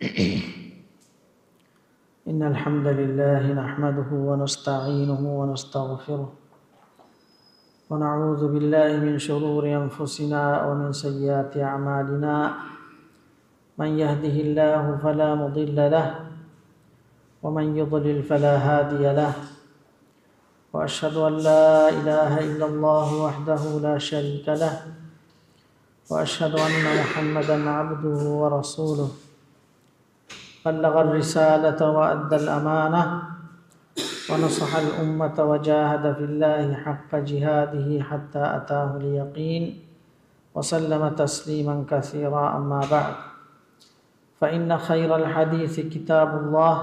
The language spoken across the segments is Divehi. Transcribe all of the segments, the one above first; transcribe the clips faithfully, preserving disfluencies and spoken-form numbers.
إن الحمد لله نحمده ونستعينه ونستغفره، ونعوذ بالله من شرور أنفسنا ومن سيئات أعمالنا. من يهده الله فلا مضل له، ومن يضلل فلا هادي له، وأشهد أن لا إله إلا الله وحده لا شريك له، وأشهد أن محمدا عبده ورسوله، بلغ الرسالة وأدى الأمانة، ونصح الأمة، وجاهد في الله حق جهاده حتى أتاه اليقين، وسلم تسليما كثيرا. أما بعد، فإن خير الحديث كتاب الله،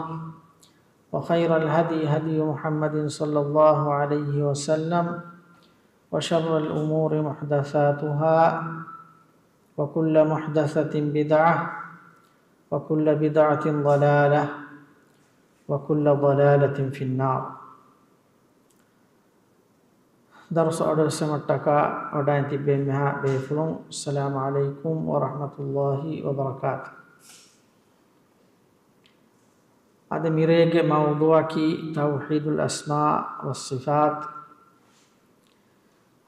وخير الهدي هدي محمد صلى الله عليه وسلم، وشر الأمور محدثاتها، وكل محدثة بدعة، وكل بدعة ضلالة، وكل ضلالة في النار. ދަރުސު އަޑުއެއްސެމަށްޓަކާ ވަޑައިން ތިއްބެވި އެންމެހާ ބޭފުޅުން، السلام عليكم ورحمة الله وبركاته. އަދި މިރޭގެ މައުޟޫޢަކީ توحيد الأسماء والصفات.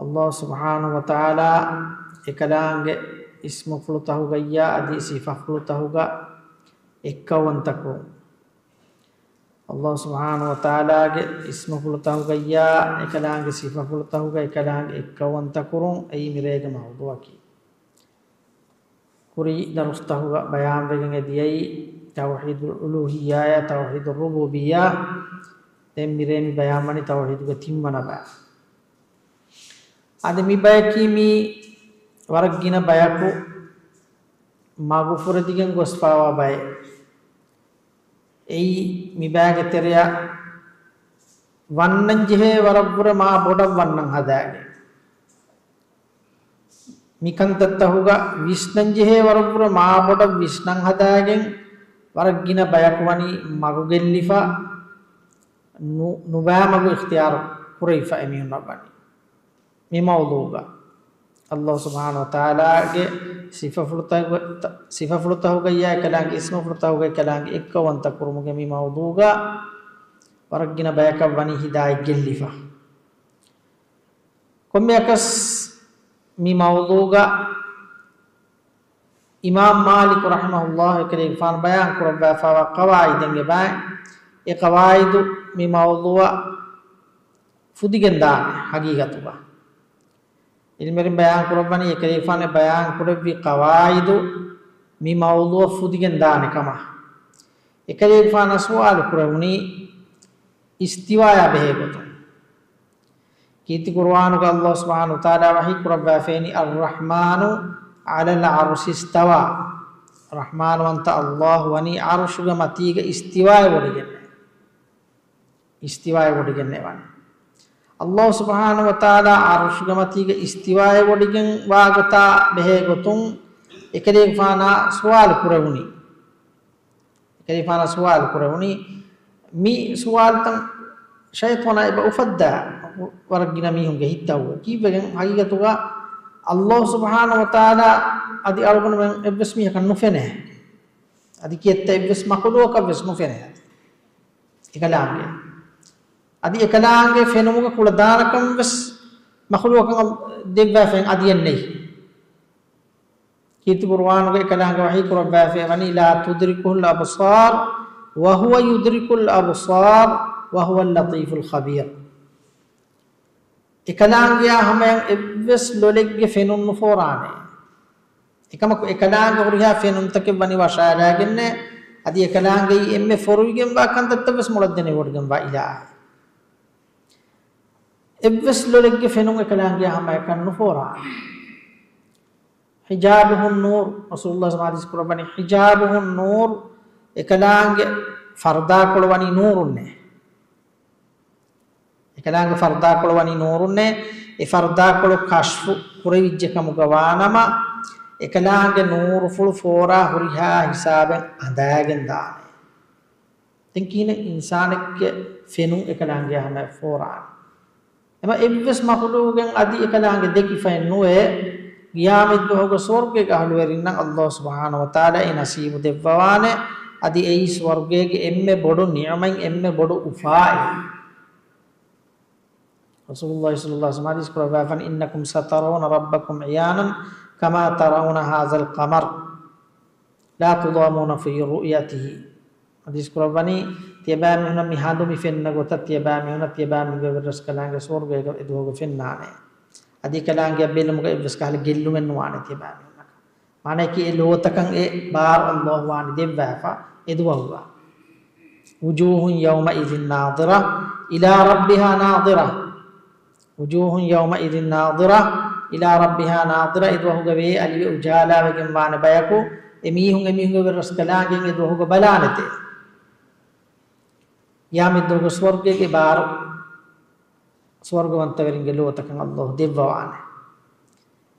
ﷲ ސުބްޙާނަހޫ ވަތަޢާލާ އެކަލާނގެ އިސްމުފުޅުތަކުގައްޔާ އަދި ސިފަފުޅުތަކުގަ އެއްކައުވަންތަކުރުން. ﷲ ސުބްޙާނަހޫ ވަތަޢާލާގެ އިސްމުފުޅުތަކުގައްޔާ އެކަލާނގެ ސިފަފުޅުތަކުގަ އެކަލާނގެ އެއްކައުވަންތަކުރުން އެއީ މިރޭގެ މައުޟޫޢަކީ. ކުރީ ދަރުސްތަކުގަ ބަޔާންވެގެން އެދިޔައީ ތައުޙީދުލް އުލޫހިއްޔާޔާ ތައުޙީދުއް ރުބޫބިއްޔާ. ދެން މިރޭ މި ބަޔާންވަނީ ތައުޙީދުގެ ތިންވަނަ ބަޔަށް. އަދި މި ބަޔަކީ މީ ވަރަށް ގިނަ ބަޔަކު މަގުފުރެދިގެން ގޮސްފާވާ ބައެއް. އެއީ މި ބައިގެ ތެރެއަށް ވަންނަން ޖެހޭ ވަރަށްވުރެ މާ ބޮޑަށް ވަންނަން ހަދާގެން. މިކަންތައްތަކުގަ ވިސްނަން ޖެހޭ ވަރަށްވުރެ މާބޮޑަށް ވިސްނަން ހަދާގެން، ވަރަށް ގިނަ ބަޔަކު ވަނީ މަގު ގެއްލިފަ، ނު-، ނުބައި މަގު އިޚްތިޔާރު ކުރެވިފަ އެމީހުންނަށް ވަނީ. މި މައުޟޫޢުގަ ﷲ ސުބްޙާނަހޫ ވަތަޢާލާގެ ސިފަފުޅުތަކު-، ސިފަފުޅުތަކުގައްޔާ އެކަލާނގެ އިސްމުފުޅުތަކުގައި އެކަލާނގެ އެއްކައުވަންތަ ކުރުމުގެ މި މައުޟޫޢުގަ ވަރަށް ގިނަ ބަޔަކަށް ވަނީ ހިދާޔަތް ގެއްލިފަ. ކޮންމެއަކަސް މި މައުޟޫޢުގަ އިމާމް މާލިކު ރަޙިމަހުﷲ އެކަލޭގެފާނު ބަޔާން ކުރައްވާފާވާ ޤަވާޢިދެއް އެބައި، އެ ޤަވާޢިދު މި މައުޟޫޢަށް ފުދިގެން ދާނެ ޙަޤީޤަތުގަ. ޢިލްމުވެރިން ބަޔާން ކުރައްވަނީ އެކަލޭގެފާނު ބަޔާން ކުރެއްވި ޤަވާޢިދު މި މައުޟޫޢަށް ފުދިގެން ދާނެ ކަމަށް. އެކަލޭގެފާނަށް ސުވާލު ކުރެވުނީ އިސްތިވާޔާ ބެހޭ ގޮތުން. ކީރިތި ޤުރުއާނުގަ ﷲ ސުބްޙާނަހޫ ވަތަޢާލާ ވަޙީ ކުރައްވާފައިނީ، الرحمن على العرش استوى. ރަޙްމާންވަންތަ ﷲ ވަނީ ޢަރުޝުގެ މަތީގަ އިސްތިވާއެއް ވޮޑިގެންނެވި. އިސްތިވާއެއް ވޮޑިގެންނެވަނީ. ﷲ ސުބްޙާނަހޫ ވަތަޢާލާ ޢަރުޝުގެ މަތީގަ އިސްތިވާއެއް ވޮޑިގެން ވާ ގޮތާ ބެހޭ ގޮތުން އެކަލޭގެފާނާ ސުވާލު ކުރެވުނީ. އެކަލޭގެފާނާ ސުވާލު ކުރެވުނީ، މި ސުވާލުތައް ޝައިޠާނާ އެބަ އުފައްދާ ވަރަށް ގިނަ މީހުންގެ ހިތްތައް. ކީއްވެގެން؟ ޙަޤީޤަތުގަ ﷲ ސުބްޙާނަހޫ ވަތަޢާލާ އަދި އަޅުގަނޑުމެން އެއްވެސް މީހަކަށް ނުފެނޭ. އަދި ކިއެއްތަ އެއްވެސް މަޚުލޫޤަކަށް ވެސް ނުފެނޭ އެކަލާނގެ. އަދި އެކަލާނގެ ފެނުމުގެ ކުޅަދާނަކަން ވެސް މަޚުލޫޤަކަށް ދެއްވާފައި އަދިއެއް ނެތް. ކީރިތި ޤުރުއާނުގަ އެކަލާނގެ ވަޙީ ކުރައްވާފައި ވަނީ، لا تدركه الأبصار وهو يدرك الأبصار وهو اللطيف الخبير. އެކަލާނގެޔާ ހަމަޔަށް އެއްވެސް ލޮލެއްގެ ފެނުން ނުފޯރާނެ. އެކަމަކު އެކަލާނގެ ހުރިހާ ފެނުންތަކެއް ވަނީ ވަށާލާގެންނޭ، އަދި އެކަލާނގެއީ އެންމެ ފޮރުވިގެންވާ ކަންތައްތައް ވެސް މޮޅަށް ދެނެވޮޑިގެންވާ އިލާހެއް. އެއްވެސް ލޮލެއްގެ ފެނުން އެކަލާނގެޔާ ހަމަޔަކަށް ނުފޯރާނެ. حجابه النور، ރަސޫލުﷲ ޙަދީޘް ކުރައްވަނީ، حجابه النور، އެކަލާނގެ ފަރުދާކޮޅު ވަނީ ނޫރުންނޭ. އެކަލާނގެ ފަރުދާކޮޅު ވަނީ ނޫރުންނޭ. އެ ފަރުދާކޮޅު ކަޝްފު ކުރެވިއްޖެ ކަމުގަ ވާނަމަ، އެކަލާނގެ ނޫރުފުޅު ފޯރާ ހުރިހާ ހިސާބެއް އަނދާގެން ދާނެ. ދެން ކިހިނެއް އިންސާނެއްގެ ފެނުން އެކަލާނގެ ހަމަ ފޯރާނެ؟ އެމަ އެއްވެސް މަޚުލޫޤެއް އަދި އެކަލާނގެ ދެކިފައެއް ނުވޭ. ޤިޔާމަތްދުވަހުގެ ސުވަރުގޭގެ އަހުލުވެރިންނަށް ﷲ ސުބްޙާނަހޫ ވަތަޢާލާ އެ ނަސީބު ދެއްވަވާނެ. އަދި އެއީ ސުވަރުގޭގެ އެންމެ ބޮޑު ނިޢުމަތް، އެންމެ ބޮޑު އުފާއެއް. ރަސޫލުﷲ ޞައްލަﷲ ޢަލައިހި ވަސައްލަމަ ޙަދީޘް ކުރައްވާފަން، إنكم سترون ربكم عيانا كما ترون هذا القمر لا تضامون في رؤيته. ޙަދީޘް ކުރައްވަނީ، ތިޔަބައިމީހުނަށް މި ހަނދު މި ފެންނަ ގޮތަށް، ތިޔަބައިމީހުނަށް ތިޔަބައިމީހުންގެ ރަސްކަލާނގެ ސުވަރުގޭގަ އެދުވަހުގަ ފެންނާނެ. އަދި އެކަލާނގެއަށް ބެލުމުގަ އެއްވެސް ކަހަލަ ގެއްލުމެއް ނުވާނެ ތިޔަބައިމީހުންނަކަށް. މާނަޔަކީ އެ ލޯތަކަށް އެ ބާރު ﷲ ވާނީ ދެއްވާފަ އެދުވަހުގަ. وجوه يومئذ ناضرة إلى ربها ناظرة. وجوه يومئذ ناضرة إلى ربها ناظرة. އެދުވަހުގަ ވޭ އަލިވެ އުޖާލާވެގެން ވާނެ ބަޔަކު، އެމީހުން އެމީހުންގެ ރަސްކަލާނގެއަށް އެދުވަހުގަ ބަލާނެތޭ. ޤިޔާމަތްދުވަހުގެ ސުވަރުގޭގެ ބާރު ސުވަރުގަވަންތަވެރިންގެ ލޯތަކަށް ﷲ ދެއްވަވާނެ.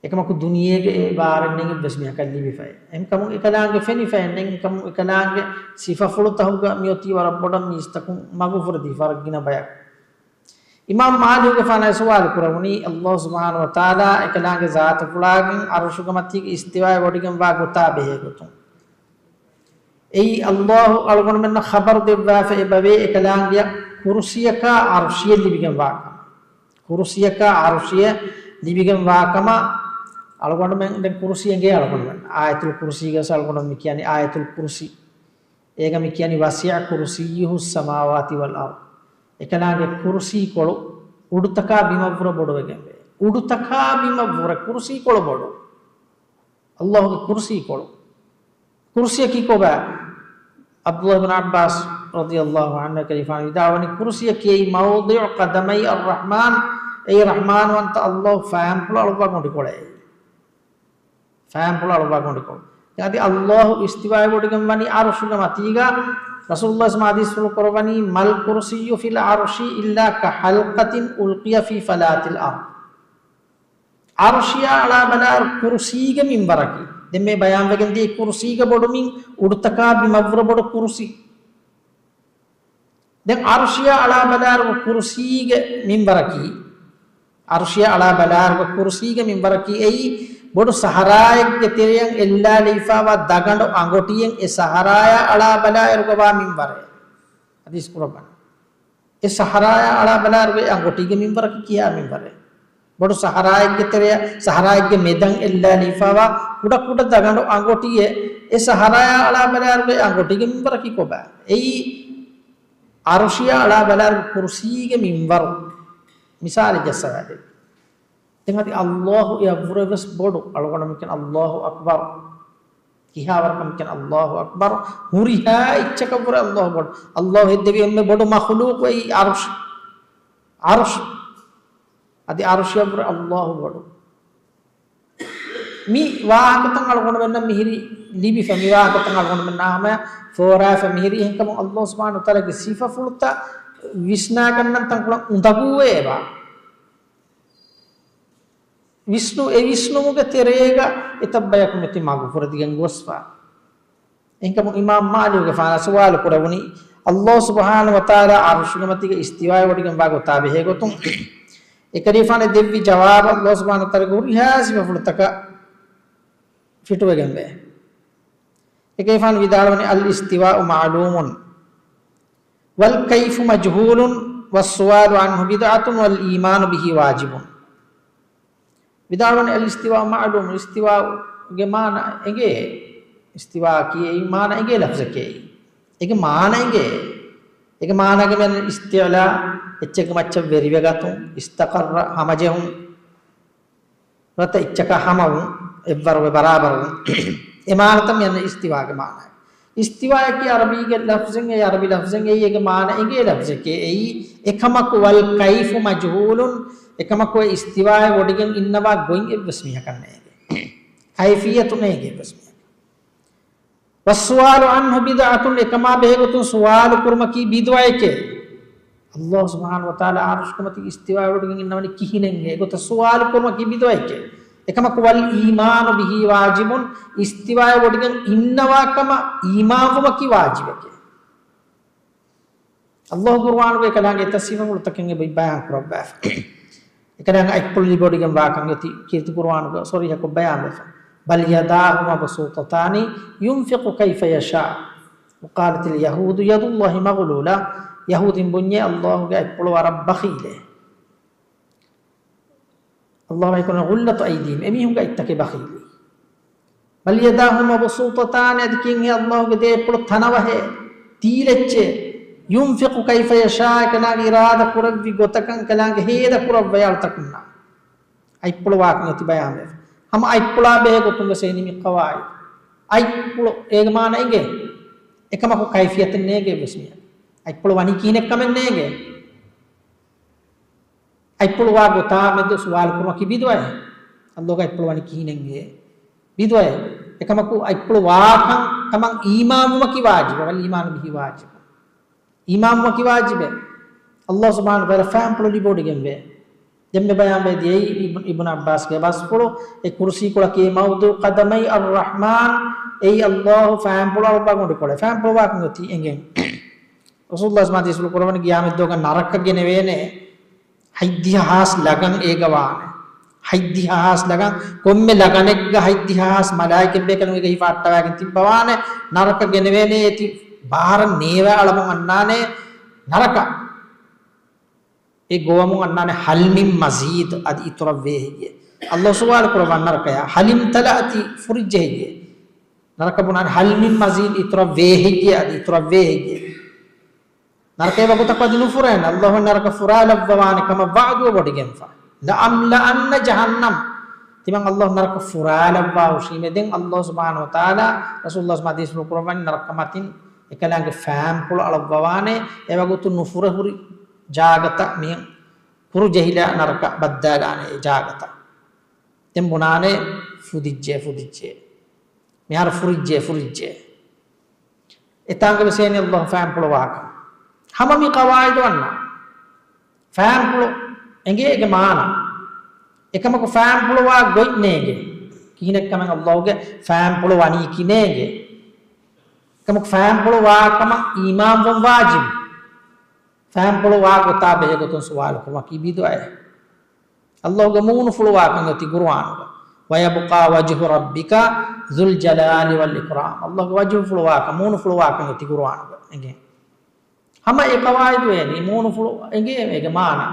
އެކަމަކު ދުނިޔޭގެ އެ ބާރެއް ނެތް އެއްވެސް މީހަކަށް ލިބިފައެއް. އެހެންކަމުން އެކަލާނގެ ފެނިފައެއް ނެތް. އެކަމުން އެކަލާނގެ ސިފަފުޅުތަކުގަ މިއޮތީ ވަރަށް ބޮޑަށް މީސްތަކުން މަގުފުރެދީ ވަރަށް ގިނަ ބަޔަކު. އިމާމް މާލިކުގެފާނާ ސުވާލު ކުރެވުނީ، ﷲ ސުބްޙާނަހޫ ވަތަޢާލާ އެކަލާނގެ ޒާތުފުޅާގެން ޢަރުޝުގެ މަތީގަ އިސްތިވާއަށް ވޮޑިގެން ވާ ގޮތާ ބެހޭ ގޮތުން. އެއީ ﷲ އަޅުގަނޑުމެންނަށް ޚަބަރު ދެއްވާފަ އެބަވޭ އެކަލާނގެއަށް ކުރުސިއަކާ ޢަރުޝިއެއް ލިބިގެން ވާކަމަށް. ކުރުސިއަކާ ޢަރުޝިއެއް ލިބިގެން ވާކަމަށް އަޅުގަނޑުމެން، ދެން ކުރުސި އެނގޭ އަޅުގަނޑުމެން. އާޔަތުލް ކުރުސީގަސް އަޅުގަނޑުމެން މި ކިޔަނީ އާޔަތުލް ކުރުސީ. އޭގަ މި ކިޔަނީ وسع كرسيه السماوات والأرض. އެކަލާނގެ ކުރުސީކޮޅު އުޑުތަކާ ބިމަށްވުރެ ބޮޑުވެގެންވޭ. އުޑުތަކާ ބިމަށްވުރެ ކުރުސީކޮޅު ބޮޑު. ﷲގެ ކުރުސީކޮޅު. ކުރުސިއަކީ ކޮބާ؟ ޢަބްދުﷲ ބިން ޢައްބާސް ރަޟިޔަﷲ ޢަންހު ކަލޭގެފާނު ވިދާޅުވަނީ، ކުރުސިއަކީ موضع قدمي الرحمن، އެއީ ރަޙްމާންވަންތަ ﷲ ފައިންޕުޅު އަޅުއްވާ ގޮނޑިކޮޅެއް. ފައިންޕުޅު އަޅުއްވާ ގޮނޑިކޮޅު. އަދި ﷲ އިސްތިވާއަށް ވޮޑިގެން ވަނީ ޢަރުޝުގެ މަތީގަ. ރަސޫލުﷲ ޙަދީޘްފުޅު ކުރައްވަނީ، ما الكرسي في العرش إلا كحلقة ألقي في فلاة الأرض. ޢަރުޝިއާ އަޅާ ބަލާއިރު ކުރުސީގެ މިންވަރަކީ. ދެން މި ބަޔާންވެގެން ދިޔަ ކުރުސީގެ ބޮޑުމިން އުޑުތަކާ ބިމަށްވުރެ ބޮޑު ކުރުސީ. ދެން ޢަރުޝިއާ އަޅާ ބަލާއިރު ކުރުސީގެ މިންވަރަކީ، ޢަރުޝިއާ އަޅާ ބަލާއިރު ކުރުސީގެ މިންވަރަކީ އެއީ ބޮޑު ސަހަރާއެއްގެ ތެރެއަށް އެއްލާލެވިފައިވާ ދަގަނޑު އަނގޮޓިއެއް. އެ ސަހަރާޔާ އަޅާ ބަލާއިރުގަ ވާ މިންވަރެއް. ޙަދީޘް ކުރައްވަނީ. އެ ސަހަރާޔާ އަޅާ ބަލާއިރުގެ އަނގޮޓީގެ މިންވަރަކީ ކިހާ މިންވަރެއް؟ ބޮޑު ސަހަރާއެއްގެ ތެރެއަށް، ސަހަރާއެއްގެ މެދަށް އެއްލާލެވިފައިވާ ކުޑަ ކުޑަ ދަގަނޑު އަނގޮޓިއެއް. އެ ސަހަރާޔާ އަޅާ ބަލާއިރުގެ އަނގޮޓީގެ މިންވަރަކީ ކޮބާ؟ އެއީ ޢަރުޝިއާ އަޅާ ބަލާއިރު ކުރުސީގެ މިންވަރު. މިސާލެއް ޖައްސަވާދެއްވި. ދެން އަދި ﷲ އެއަށްވުރެ ވެސް ބޮޑު. އަޅުގަނޑު މިކަން ﷲ އަކްބަރު. ކިހާވަރަކަށް މިކަން ﷲ އަކްބަރު. ހުރިހާ އެއްޗަކަށްވުރެ ﷲ ބޮޑު. ﷲ ހެއްދެވި އެންމެ ބޮޑު މަޚުލޫޤު އެއީ ޢަރުޝް. ޢަރުޝް. އަދި ޢަރުޝިއަށްވުރެ ﷲ ބޮޑު. މި ވާހަކަތައް އަޅުގަނޑުމެންނަށް މިހިރީ ލިބިފަ، މި ވާހަކަތައް އަޅުގަނޑުމެންނާ ހަމަޔަށް ފޯރާފަ މިހިރީ. އެހެންކަމުން ﷲ ސުބްޙާނަހޫ ވަތަޢާލާގެ ސިފަފުޅުތައް ވިސްނާގަންނަން ތަންކޮޅެއް އުނދަގޫވޭ އެބަ. ވިސްނު، އެ ވިސްނުމުގެ ތެރޭގަ އެތައް ބަޔަކު މިއޮތީ މަގުފުރެދިގެން ގޮސްފަ. އެހެންކަމުން އިމާމް މާލިކުގެފާނާ ސުވާލު ކުރެވުނީ، ﷲ ސުބްޙާނަހޫ ވަތަޢާލާ ޢަރުޝުގެ މަތީގަ އިސްތިވާއަށް ވޮޑިގެން ވާ ގޮތާ ބެހޭ ގޮތުން. އެކަލޭގެފާނު ދެއްވި ޖަވާބަށް ﷲ ސުބްޙާނަހޫ ވަތަޢާލާގެ ހުރިހާ ސިފަފުޅުތަކަށް ފިޓުވެގެންވޭ. އެކަލޭގެފާނު ވިދާޅުވަނީ، الاستواء معلوم والكيف مجهول والسؤال عنه بدعة والإيمان به واجب. ވިދާޅުވަނީ، الاستواء معلوم، އިސްތިވާގެ މާނަ އެނގޭ. އިސްތިވާއަކީ އެއީ މާނަ އެނގޭ ލަފްޒެކޭ. އޭގެ މާނަ އެނގޭ. އޭގެ މާނައިގެ މި އިސްތިޢުލާ، އެއްޗެއްގެ މައްޗަށް ވެރިވެގަތުން، އިސްތަޤައްރަ ހަމަޖެހުން. ނުވަތަ އެއްޗަކާ ހަމަވުން، އެއްވަރުވެ ބަރާބަރުވުން. އެ މާނަތައް މި އަންނަ އިސްތިވާގެ މާނަ. އިސްތިވާއަކީ ޢަރަބީގެ ލަފްޒެއް، އެ ޢަރަބި ލަފްޒެއް، އެއީ އޭގެ މާނަ އެނގޭ ލަފްޒެކޭ. އެއީ އެކަމަކު والكيف مجهول، އެކަމަކު އެ އިސްތިވާއަށް ވޮޑިގެން އިންނަވާ ގޮތް އެއްވެސް މީހަކަށް ނޭނގޭ. ކައިފިއްޔަތު ނޭނގޭ އެއްވެސް މީހަކަށް. والسؤال عنه بدعة، އެކަމާ ބެހޭގޮތުން ސުވާލު ކުރުމަކީ ބިދުޢައެކޭ. ﷲ ސުބްޙާނަހޫ ވަތަޢާލާ ޢަރުޝުގެ މަތީ އިސްތިވާއަށް ވޮޑިގެން އިންނަވަނީ ކިހިނެއް؟ އެގޮތަށް ސުވާލު ކުރުމަކީ ބިދުޢައެކޭ. އެކަމަކު والإيمان به واجب، އިސްތިވާއަށް ވޮޑިގެން އިންނަވާ ކަމަށް އީމާންވުމަކީ ވާޖިބެކޭ. ﷲ ޤުރުއާނުގައި ކަލާނގެ އެތައް ސިފަފުޅުތަކެއް އެބަ ބަޔާން ކުރައްވާފަ. އެކަލާނގެ އަތްޕުޅު ލިބިވޮޑިގެން ވާކަން އޮތީ ކީރިތި ޤުރުއާނުގަ ޞަރީޙަކޮށް ބަޔާންވެފަ. بل يداه مبسوطتان ينفق كيف يشاء. وقالت اليهود يد الله مغلولة، ޔަހޫދީން ބުންޏޭ ﷲ ގެ އަތްޕުޅު ވަރަށް ބަޚީލޭ. ﷲ ވަޙީކުރަނީ غلت أيديهم، އެމީހުންގެ އަތްތަކެއް ބަޚީލީ. بل يداه مبسوطتان، އަދި ކިހިނެއް ﷲ ގެ ދޭ އަތްޕުޅު ތަނަވަހޭ، ތީލެއްޗޭ. ينفق كيف يشاء، އެކަލާނގެ އިރާދަ ކުރެއްވި ގޮތަކަށް އެކަލާނގެ ހޭދަ ކުރައްވަޔާ އަޅުތަކުންނާ. އަތްޕުޅު ވާކަން އޮތި ބަޔާންވެފަ. ހަމަ އަތްޕުޅާ ބެހޭ ގޮތުން ވެސް އެހެނީ މި ޤަވާޢިދު. އަތްޕުޅު އޭގެ މާނަ އިނގޭ. އެކަމަކު ކައިފިޔަތެއް ނޭނގެ ވެސް މިއަށް. އަތްޕުޅު ވަނީ ކިހިނެއްކަމެއް ނޭނގޭ. އަތްޕުޅު ވާ ގޮތާ މެދު ސުވާލު ކުރުމަކީ ބިދުޢައެއް. ﷲ ގެ އަތްޕުޅު ވަނީ ކިހިނެއް އޭ؟ ބިދުޢައެއް. އެކަމަކު އަތްޕުޅު ވާކަން ކަމަށް އީމާންވުމަކީ ވާޖިބެއް. والإيمان به واجب. އީމާންވުމަކީ ވާޖިބެއް. ﷲ ސުބްޙާނަހޫ ވަތަޢާލާ ފައިންޕުޅު ލިބިވޮޑިގެންވޭ. ދެންމެ ބަޔާންވެ ދިޔައީ އިބް-، އިބްނު ޢައްބާސްގެ ބަސްފުޅު، އެ ކުރުސީކޮޅަކީ موضع قدمي الرحمن، އެއީ ﷲ ފައިންޕުޅު އަޅުއްވާ ގޮނޑިކޮޅެއް. ފައިންޕުޅު ވާކަން އޮތީ އެނގެން. ރަސޫލުﷲ ސަމާދީސްފުޅު ކުރަވަނީ ގިޔާމަތްދުވަހުގަ ނަރަކަ ގެނެވޭނެ ހަތްދިހަ ހާސް ލަގަން އޭގަ ވާނެ. ހަތްދިހަ ހާސް ލަގަން ކޮންމެ ލަގަނެއްގަ ހަތްދިހަ ހާސް މަލާއިކަތް ބޭކަލުން އޭގަ ހިފަހައްޓަވާގެން ތިއްބަވާނެ. ނަރަކަ ގެނެވޭނެ އޭތި ބާރަށް ނޭވާ އަޅަމުން އަންނާނެ ނަރަކަ. އެ ގޮވަމުން އަންނާނެ هل من مزيد، އަދި އިތުރަށް ވޭ ހެއްޔޭ؟ ﷲ ސުވާލު ކުރައްވާ ނަރަކަޔާ، ހަލި އިމްތަލައަތި، ފުރިއްޖެ ހެއްޔޭ؟ ނަރަކަ ބުނާނެ هل من مزيد، އިތުރަށް ވޭ ހެއްޔޭ؟ އަދި އިތުރަށް ވޭ ހެއްޔޭ؟ ނަރަކަ އެ ވަގުތަކު އަދި ނުފުރޭނެ. ﷲ ނަރަކަ ފުރާލައްވަވާނެ ކަމަށް ވަޢުދު ވޮޑިގެންފަ. لأملأن جهنم. ތިމަން ﷲ ނަރަކަ ފުރާލައްވާ ހުށީމެ ދެން ﷲ ސުބްޙާނަހޫ ވަތަޢާލާ ރަސޫލުﷲ ސަމާދީސްފުޅު ކުރައްވަނީ ނަރަކަ މަތިން އެކަލާނގެ ފައިންޕުޅު އަޅައްވަވާނެ. އެ ވަގުތު ނުފުރެ ހުރި ޖާގަތައް މިހެން ކުރު ޖެހިލާ ނަރަކަ ބައްދާލާނެ އެ ޖާގަތައް. ދެން ބުނާނެ ފުދިއްޖެ، ފުދިއްޖެ. މިހާރު ފުރިއްޖެ، ފުރިއްޖެ. އެތާނގަ ވެސް އޭނި ﷲ ފައިންޕުޅު ވާކަން. ހަމަ މި ޤަވާޢިދު އަންނާ. ފައިންޕުޅު އެނގޭ އޭގެ މާނަ. އެކަމަކު ފައިންޕުޅު ވާ ގޮތް ނޭނގެ. ކިހިނެއްކަމެއް ﷲ ގެ ފައިންޕުޅު ވަނީކީ ނޭނގެ. އެކަމަކު ފައިންޕުޅު ވާ ކަމަށް އީމާންވުން ވާޖިބު. ފައިންޕުޅު ވާ ގޮތާ ބެހޭ ގޮތުން ސުވާލު ކުރުމަކީ ބިދުޢައެއް. ﷲ ގެ މޫނުފުޅު ވާކަން އޮތީ ޤުރުއާނުގަ. ويبقى وجه ربك ذو الجلال والإكرام. ﷲ ގެ ވަޖްހުފުޅު ވާކަން، މޫނުފުޅު ވާކަން އޮތީ ޤުރުއާނުގަ. އެނގޭ. ހަމަ އެ ޤަވާޢިދު އޭނީ މޫނުފުޅު އެނގޭ އޭގެ މާނަ.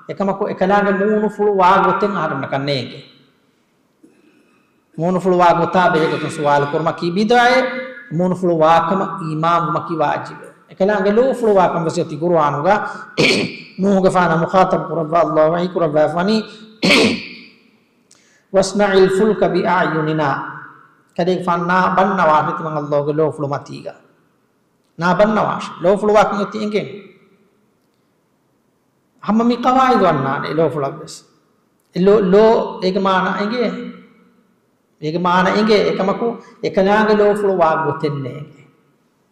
އެކަމަކު އެކަލާނގެ މޫނުފުޅު ވާ ގޮތެއް އަހަރެންނަކަށް ނޭނގެ. މޫނުފުޅު ވާ ގޮތާ ބެހޭ ގޮތުން ސުވާލު ކުރުމަކީ ބިދުޢައެއް، މޫނުފުޅު ވާކަމަށް އީމާންވުމަކީ ވާޖިބެއް. އެކަލާނގެ ލޯފުޅު ވާކަން ވެސް އޮތީ ޤުރުއާނުގަ. ނޫޙުގެފާނަށް މުޚާޠަބު ކުރައްވާ ﷲ ވަޙީ ކުރައްވާފަނީ، واصنع الفلك بأعيننا. ކަލޭގެފާނާ ބަންނަވާށޭ ތިމަން ﷲ ގެ ލޯފުޅު މަތީގަ. ނާ ބަންނަވާށޭ. ލޯފުޅު ވާކަން އޮތީ އެނގެން. ހަމަ މި ޤަވާޢިދު އަންނާނެ އެ ލޯފުޅަށް ވެސް. އެ ލޯ، ލޯ އޭގެ މާނަ އެނގޭ. އޭގެ މާނަ އެނގޭ. އެކަމަކު އެކަލާނގެ ލޯފުޅު ވާ ގޮތެއް ނޭނގެ.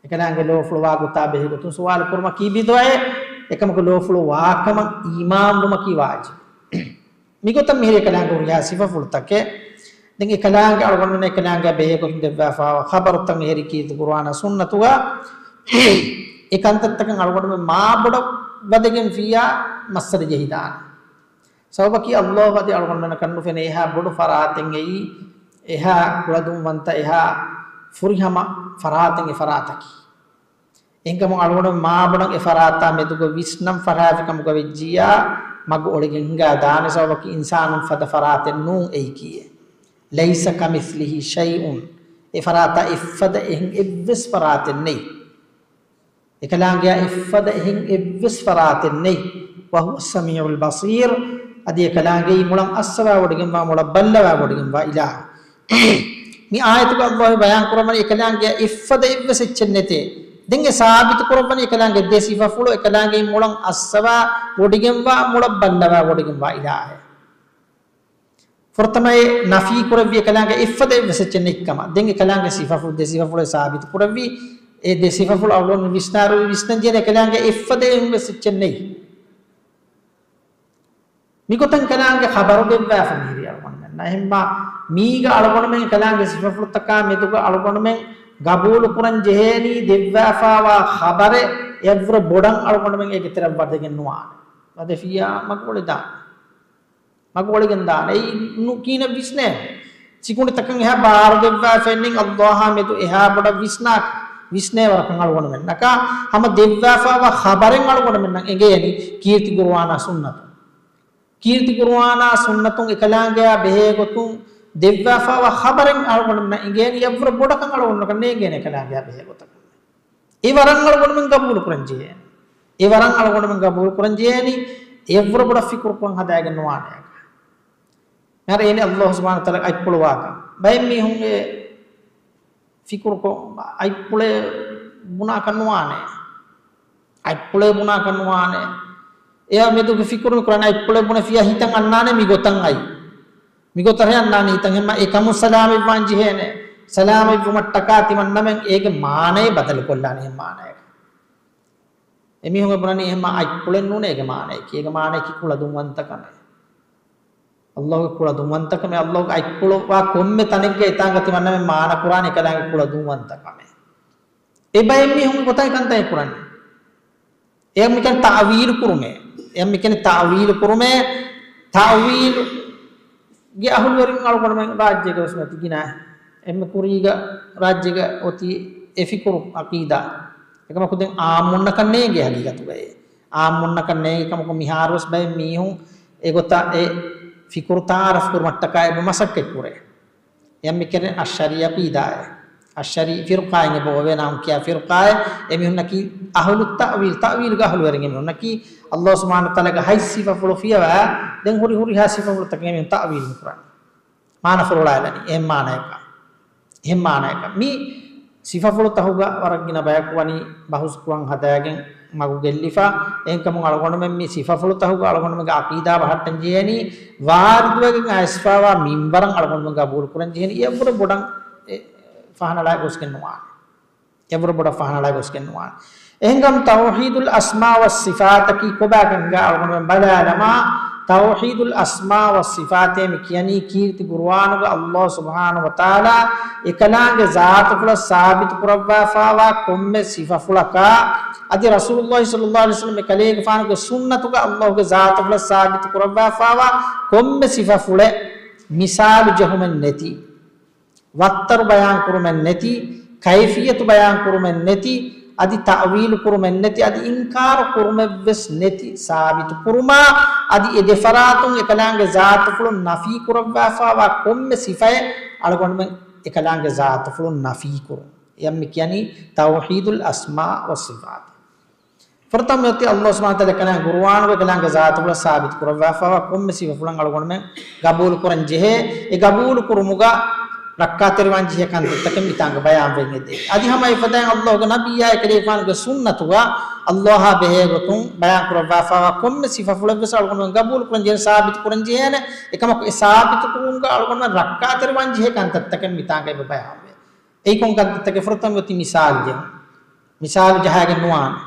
އެކަލާނގެ ލޯފުޅު ވާ ގޮތާ ބެހޭ ގޮތުން ސުވާލު ކުރުމަކީ ބިދުޢައެއް. އެކަމަކު ލޯފުޅު ވާކަމަށް އީމާންވުމަކީ ވާޖިބު. މިގޮތަށް މިހިރީ އެކަލާނގެ ހުރިހާ ސިފަފުޅުތަކެއް. ދެން އެކަލާނގެ އަޅުގަނޑުމެން އެކަލާނގެ ބެހޭގޮތުން ދެއްވާފައިވާ ޚަބަރުތައް އެހެރީ ކީރިތި ޤުރުއާނާ ސުންނަތުގަ އެ ކަންތައްތަކަށް އަޅުގަނޑުމެން މާބޮޑަށް ވަދެގެންފިއްޔާ މައްސަލަ ޖެހިދާނެ. ސަބަބަކީ ﷲ އަދި އަޅުގަނޑުމެންނަކަށް ނުފެނޭ އެހާ ބޮޑު ފަރާތެއް އެއީ، އެހާ ކުޅަދުންވަންތަ، އެހާ ފުރިހަމަ ފަރާތެއް އެ ފަރާތަކީ. އެހެންކަމުން އަޅުގަނޑު މާބޮޑަށް އެ ފަރާތާ މެދުގަ ވިސްނަން ފަށާފިކަމުގަ ވެއްޖިއްޔާ މަގު އޮޅިގެން ހިނގާ ދާނެ. ސަބަބަކީ އިންސާނުން ފަދަ ފަރާތެއް ނޫން އެއީކީއެއް. ليس كمثله شيء. އެ ފަރާތާ އެއްފަދަ އެހެން އެއްވެސް ފަރާތެއް ނެތް. އެކަލާނގެއާ އެއްފަދަ އެހެން އެއްވެސް ފަރާތެއް ނެތް. وهو السميع البصير. އަދި އެކަލާނގެއީ މުޅަން އައްސަވާވޮޑިގެންވާ، މުޅަން ބައްލަވާވޮޑިގެންވާ އިލާހު. މި އާޔަތުގަ ﷲ ބަޔާން ކުރައްވަނީ އެކަލާނގެއާ އެއްފަދަ އެއްވެސް އެއްޗެއް ނެތޭ. ދެން އެ ސާބިތު ކުރައްވަނީ އެކަލާނގެ ދެ ސިފަފުޅު، އެކަލާނގެއީ މުޅަން އައްސަވާ ވޮޑިގެންވާ، މުޅަން ބައްލަވާ ވޮޑިގެންވާ އިލާހެއް. ފުރަތަމަ އެ ނަފީ ކުރެއްވި އެކަލާނގެ އެއްފަދަ އެއްވެސް އެއްޗެއް ނެތްކަމަށް. ދެން އެކަލާނގެ ސިފަފުޅު، ދެ ސިފަފުޅެއް ސާބިތު ކުރެއްވި. އެ ދެ ސިފަފުޅު އަޅުގަނޑު ވިސްނާރު ވިސްނަން ޖެހޭނެ އެކަލާނގެ އެއްފަދަ އެއްވެސް އެއްޗެއް ނެތް. މިގޮތަށް ކަލާނގެ ޚަބަރު ދެއްވާފަ މިހިރީ އަޅުގަނޑުމެންނަށް. އެހެންމާ މީގަ އަޅުގަނޑުމެން ކަލާނގެ ސިފަފުޅުތަކާ މެދުގަ އަޅުގަނޑުމެން ގަބޫލު ކުރަން ޖެހޭނީ ދެއްވާފައިވާ ޚަބަރެއް އެއްވުރެ ބޮޑަށް އަޅުގަނޑުމެން އޭގެ ތެރެއަށް ވަދެގެން ނުވާނެ. ވަދެފިއްޔާ މަގު އޮޅިދާނެ. މަގު އޮޅިގެން ދާނެ. އެއީ ނުކީނެ ވިސްނޭ. ސިކުނޑިތަކަށް އެހާ ބާރު ދެއްވާފައެއްނެތް ﷲ އާ މެދު އެހާ ބޮޑަށް ވިސްނާކަށް. ވިސްނޭ ވަރަކަށް އަޅުގަނޑުމެންނަކާ ހަމަ ދެއްވާފައިވާ ޚަބަރެއް އަޅުގަނޑުމެންނަށް އެނގޭނީ ކީރިތި ގުރުއާނާ ސުންނަތުން. ކީރިތި ގުރުއާނާ ސުންނަތުން އެކަލާނގެއާ ބެހޭ ގޮތުން ދެއްވާފައިވާ ޚަބަރެއް އަޅުގަނޑުމެންނަށް އެނގޭނީ އެއްވަރު ބޮޑަކަށް އަޅުގަނޑުމެންނަކަށް ނޭނގޭނެ އެކަލާނގެއާ ބެހޭ ގޮތަކަށް. އެ ވަރަށް އަޅުގަނޑުމެން ގަބޫލު ކުރަން ޖެހޭނެ. އެ ވަރަށް އަޅުގަނޑުމެން ގަބޫލު ކުރަން ޖެހޭނީ އެއްވަރު ބޮޑަށް ފިކުރު ކުރަން ހަދާގެން ނުވާނެ. މިހާރު އޭނެ އައްލާހު ސުބްޙާނަހޫ ވަތަޢާލާގެ އަތްޕުޅު ވާކަން. ބައެއް މީހުން އެ ފިކުރުކޮށް، އަތްޕުޅެއް ބުނާކަށް ނުވާނެ. އަތްޕުޅެއް ބުނާކަށް ނުވާނެ. އެއާ މެދުގެ ފިކުރު މި ކުރާނެ އަތްޕުޅެއް ބުނެފިއްޔާ ހިތަށް އަންނާނެ މި ގޮތަށް އައި. މި ގޮތަށް އަންނާނެ ހިތަށް ހެންމަ އެކަމު ސަލާމަތްވާން ޖެހޭނެ. ސަލާމަތްވުމަށްޓަކާ ތިމަންނަމެން އޭގެ މާނައެއް ބަދަލުކޮށްލާނެ އެހެން މާނައަކަށް. އެމީހުން ބުނަނީ އެހެންމާ އަތްޕުޅެއް ނޫނޭ އޭގެ މާނައަކީ. އޭގެ މާނައަކީ ކުޅަދުންވަންތަކަމެއް. އައްލާހުގެ ކުޅަދުންވަންތަކަމެއް، އައްލާހުގެ އަތްޕުޅު ވާ ކޮންމެ ތަނެއްގަ އެތާނގަ ތިމަންނަމެން މާނަ ކުރާނެ އެކަލާނގެ ކުޅަދުންވަންތަކަމެއް. އެ ބައެއް މީހުން ގޮތަށް ކަންތައް ކުރަނީ. އެ މިކަން ތައުވީލު ކުރުމޭ. އެ މިކަން ތައުވީލު ކުރުމޭ. ތައުވީލުގެ އަހުލުވެރިން އަޅުގަނޑުމެން ރާއްޖޭގަ ވެސް މަތި ގިނަ. އެންމެ ކުރީގަ ރާއްޖޭގަ އޮތީ އެ ފިކުރު އަޤީދާ. އެކަމަކު ދެން އާއްމުންނަކަށް ނޭނގޭ ހަގީގަތުގައި. އާއްމުންނަކަށް ނޭނގޭ ކަމަކު މިހާރުވެސް ބައެއް މީހުން އެގޮތަށް އެ ފިކުރު ތަޢާރަފް ކުރުމަށްޓަކާ އެބަ މަސައްކަތް ކުރޭ. އެއަށް މި ކިޔަނީ އައްޝަރީ އަޤީދާއޭ. އައްޝަރީ ފިރުޤާއިން އެބަ އޮވޭ ނަމަ ކިޔާ ފިރުޤާއެއް. އެމީހުންނަކީ އަހުލު ތައުވީލް، ތައުވީލުގެ އަހުލުވެރިން އެމީހުންނަކީ. އައްލާހު ސުބްޙާނަހޫ ވަތަޢާލާގެ ހަތް ސިފަފުޅު ފިޔަވާ، ދެން ހުރި ހުރިހާ ސިފަފުޅުތަކެއް އެމީހުން ތައުވީލު ކުރާނެ. މާނަ ފުރޮޅާލަނީ އެހެން މާނައަކަށް. އެހެން މާނައަކަށް. މި ސިފަފުޅުތަހުގަ ވަރަށް ގިނަ ބަޔަކު ވަނީ ބަހުސް ކުރަން ހަދާގެން މަގު ގެއްލިފަ. އެހެންކަމުން އަޅުގަނޑުމެން މި ސިފަފުޅުތަހުގަ އަޅުގަނޑުމެންގެ އަޤީދާ ބަހައްޓަން ޖެހޭނީ، ވާރިދުވެގެން އައިސްފައިވާ މިންވަރަށް އަޅުގަނޑުމެން ގަބޫލު ކުރަން ޖެހޭނީ، އެއްވަރު ބޮޑަށް އެ ފަހަނަޅާ ގޮސްގެން ނުވާނެ. އެއްވަރު ބޮޑަށް ފަހަނަޅާ ގޮސްގެން ނުވާނެ. އެހެންކަމުން ތައުޙީދުލް އަސްމާ ވައްޞިފާތަކީ ކޮބާކަން ހިނގާ އަޅުގަނޑުމެން ބަލާލަމާ، ތައުޙީދުލް އަސްމާ ވައްޞިފާތޭ މި ކިޔަނީ ކީރިތި ޤުރުއާނުގަ އައްލާހު ސުބްޙާނަހޫ ވަތަޢާލާ އެކަލާނގެ ޒާތުފުޅަށް ސާބިތު ކުރައްވާފައިވާ ކޮންމެ ސިފަފުޅަކާ، އަދި ރަސޫލުއްލާހި ޞައްލައްލާހު ޢަލައިހި ވަސައްލަމް އެކަލޭގެފާނުގެ ސުންނަތުގަ އައްލާހުގެ ޒާތުފުޅަށް ސާބިތު ކުރައްވާފައިވާ ކޮންމެ ސިފަފުޅެއް މިސާލު ޖެހުމެއް ނެތި، ވައްތަރު ބަޔާން ކުރުމެއް ނެތި، ކައިފިއްޔަތު ބަޔާން ކުރުމެއް ނެތި، އަދި ތައުވީލު ކުރުމެއް ނެތި، އަދި އިންކާރު ކުރުމެއްވެސް ނެތި ސާބިތު ކުރުމާ، އަދި އެ ދެފަރާތުން އެކަލާނގެ ޒާތުފުޅުން ނަފީ ކުރައްވާފައިވާ ކޮންމެ ސިފައެއް އަޅުގަނޑުމެން އެކަލާނގެ ޒާތުފުޅުން ނަފީ ކުރުން. އެއަށް މި ކިޔަނީ ތައުޙީދުލް އަސްމާ ވައްޞިފާތު. ފުރަތަމަ އޮތީ އައްލާހު ސުބްޙާނަހޫ ވަތަޢާލާ އެކަލާނގެ ޤުރުއާނުގަ އެކަލާނގެ ޒާތުފުޅަށް ސާބިތު ކުރައްވާފައިވާ ކޮންމެ ސިފަފުޅެއް އަޅުގަނޑުމެން ގަބޫލު ކުރަން ޖެހޭ، އެ ގަބޫލު ކުރުމުގަ ރައްކާތެރިވާން ޖެހޭ ކަންތައްތަކެއް މިތާނގަ ބަޔާންވެގެން އެދޭ. އަދި ހަމަ އެފަދައިން އައްލާހުގެ ނަބިއްޔާ އެކަލޭގެފާނުގެ ސުންނަތުގަ އައްލާހާ ބެހޭގޮތުން ބަޔާން ކުރައްވާފައިވާ ކޮންމެ ސިފަފުޅެއްވެސް އަޅުގަނޑުމެން ގަބޫލު ކުރަން ޖެހޭނެ، ސާބިތު ކުރަން ޖެހޭނެ. އެކަމަކު އެ ސާބިތު ކުރުމުގަ އަޅުގަނޑުމެން ރައްކާތެރިވާން ޖެހޭ ކަންތައްތަކެއް މިތާނގައި ބަޔާންވޭ. އެއީ ކޮން ކަންތައްތަކެއް؟ ފުރަތަމަ އޮތީ މިސާލު ޖެހުން. މިސާލު ޖަހާގެން ނުވާނެ.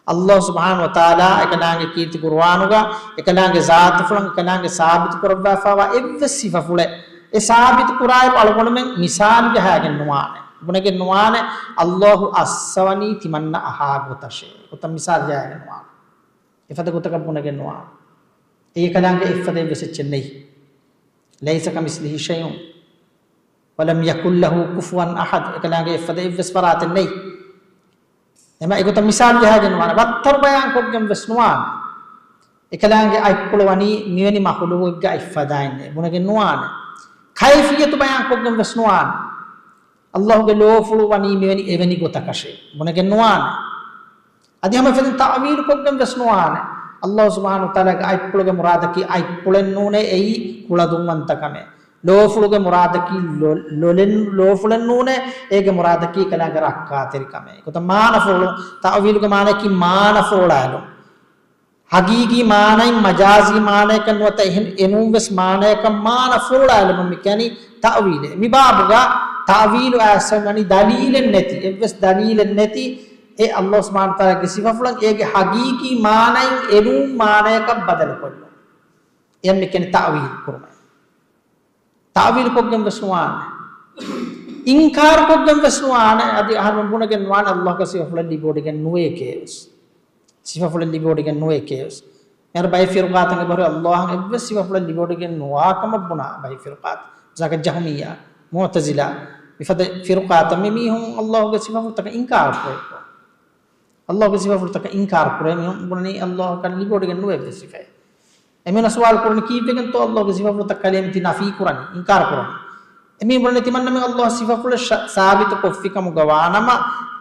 އައްލާހު ސުބްޙާނަހޫ ވަތަޢާލާ އެކަލާނގެ ކީރިތި ޤުރުއާނުގަ އެކަލާނގެ ޒާތުފުޅަށް އެކަލާނގެ ސާބިތު ކުރައްވާފައިވާ އެއްވެސް ސިފަފުޅެއް އެ ސާބިތު ކުރާއިރު އަޅުގަނޑުމެން މިސާލު ޖަހާގެން ނުވާނެ. ބުނެގެން ނުވާނެ އައްލާހު އައްސަވަނީ ތިމަންނަ އަހާ ގޮތަށޭ. އެގޮތަށް މިސާލު ޖަހާގެން ނުވާނެ. އެފަދަ ގޮތަކަށް ބުނެގެން ނުވާނެ. އެއީ އެކަލާނގެ އެއްފަދަ އެއްވެސް އެއްޗެއް ނެތް. ليس كمثله شيء ولم يكن له كفوا أحد. އެކަލާނގެ އެއްފަދަ އެއްވެސް ފަރާތެއް ނެތް. އެމަ އެގޮތަށް މިސާލު ޖަހާގެން ނުވާނެ. ވައްތަރު ބަޔާން ކޮށްގެން ވެސް ނުވާނެ. އެކަލާނގެ އަތްޕުޅު ވަނީ މިވެނި މަޚުލޫގެއްގެ އަތް ފަދައިންނޭ ބުނެގެން ނުވާނެ. ކައިފިއްޔަތު ބަޔާން ކޮށްގެން ވެސް ނުވާނެ. އައްލާހުގެ ލޯފުޅު ވަނީ މިވެނި އެވެނި ގޮތަކަށޭ ބުނެގެން ނުވާނެ. އަދި ހަމަ އެފަދައިން ތައުވީލު ކޮށްގެން ވެސް ނުވާނެ. އައްލާހު ސުބްޙާނަހޫ ވަތަޢާލާގެ އަތްޕުޅުގެ މުރާދަކީ އަތްޕުޅެއް ނޫނޭ، އެއީ ކުޅަދުންވަންތަކަމެއް. ލޯފުޅުގެ މުރާދަކީ ލޮ-، ލޮލެއް-، ލޯފުޅެއް ނޫނޭ، އޭގެ މުރާދަކީ އެކަލާނގެ ރައްކާތެރިކަމެއް. އެގޮތަށް މާނަފުޅު، ތައުވީލުގެ މާނައަކީ މާނަފުޅާލުން. ޙަޤީޤީ މާނައިން މަޖާޒީ މާނަޔަކަށް ނުވަތަ އެހެން އެނޫން ވެސް މާނަޔަކަށް މާނަ ފުރޮޅާލުމަށް މި ކިޔަނީ ތައުވީލޭ. މި ބާބުގަ ތައުވީލު އައިސްފަ ވަނީ ދަލީލެއް ނެތި، އެއްވެސް ދަލީލެއް ނެތި އެ އައްލާހު ސުބްޙާނަހޫ ވަތަޢާލާގެ ސިފަފުޅަށް އޭގެ ޙަޤީޤީ މާނައިން އެނޫން މާނަޔަކަށް ބަދަލުކޮށްލުން. އެއަށް މި ކިޔަނީ ތައުވީލު ކުރުމޭ. ތައުވީލު ކޮށްގެން ވެސް ނުވާނެ. އިންކާރު ކޮށްގެން ވެސް ނުވާނެ. އަދި އަހަރުމެން ބުނެގެން ނުވާނެ އައްލާހުގެ ސިފަފުޅެއް ލިބިވޮޑިގެން ނުވޭ ކޭވެސް. ސިފަފުޅެއް ލިބިވޮޑިގެން ނުވޭ ކޭވެސް. މިހާރު ބައެއް ފިރުޤާތަކުން އެބަހުރި އައްލާހަށް އެއްވެސް ސިފަފުޅެއް ލިބިވޮޑިގެން ނުވާ ކަމަށް ބުނާ ބައެއް ފިރުޤާތައް. މިސާލަކަށް ޖަހުމިއްޔާ، މުޢުތަޒިލާ، މިފަދަ ފިރުޤާތައް މި މީހުން ﷲ ގެ ސިފަފުޅުތަކަށް އިންކާރު ކުރޭ. ﷲ ގެ ސިފަފުޅުތަކަށް އިންކާރު ކުރޭ މީހުން ބުނަނީ ﷲ އަކަށް ލިބިވޮޑިގެން ނުވޭ ސިފައެއް. އެމީހުން ސުވާލު ކުރަނީ ކީއްވެގެންތޯ ﷲ ގެ ސިފަފުޅުތައް ކަލޭމެން ތި ނަފީ ކުރަނީ، އިންކާރު ކުރަނީ؟ އެމީހުން ބުނަނީ ތިމަންނަމެން ﷲ ސިފަފުޅެއް ޝަ-، ސާބިތު ކޮށްފި ކަމުގަ ވާނަމަ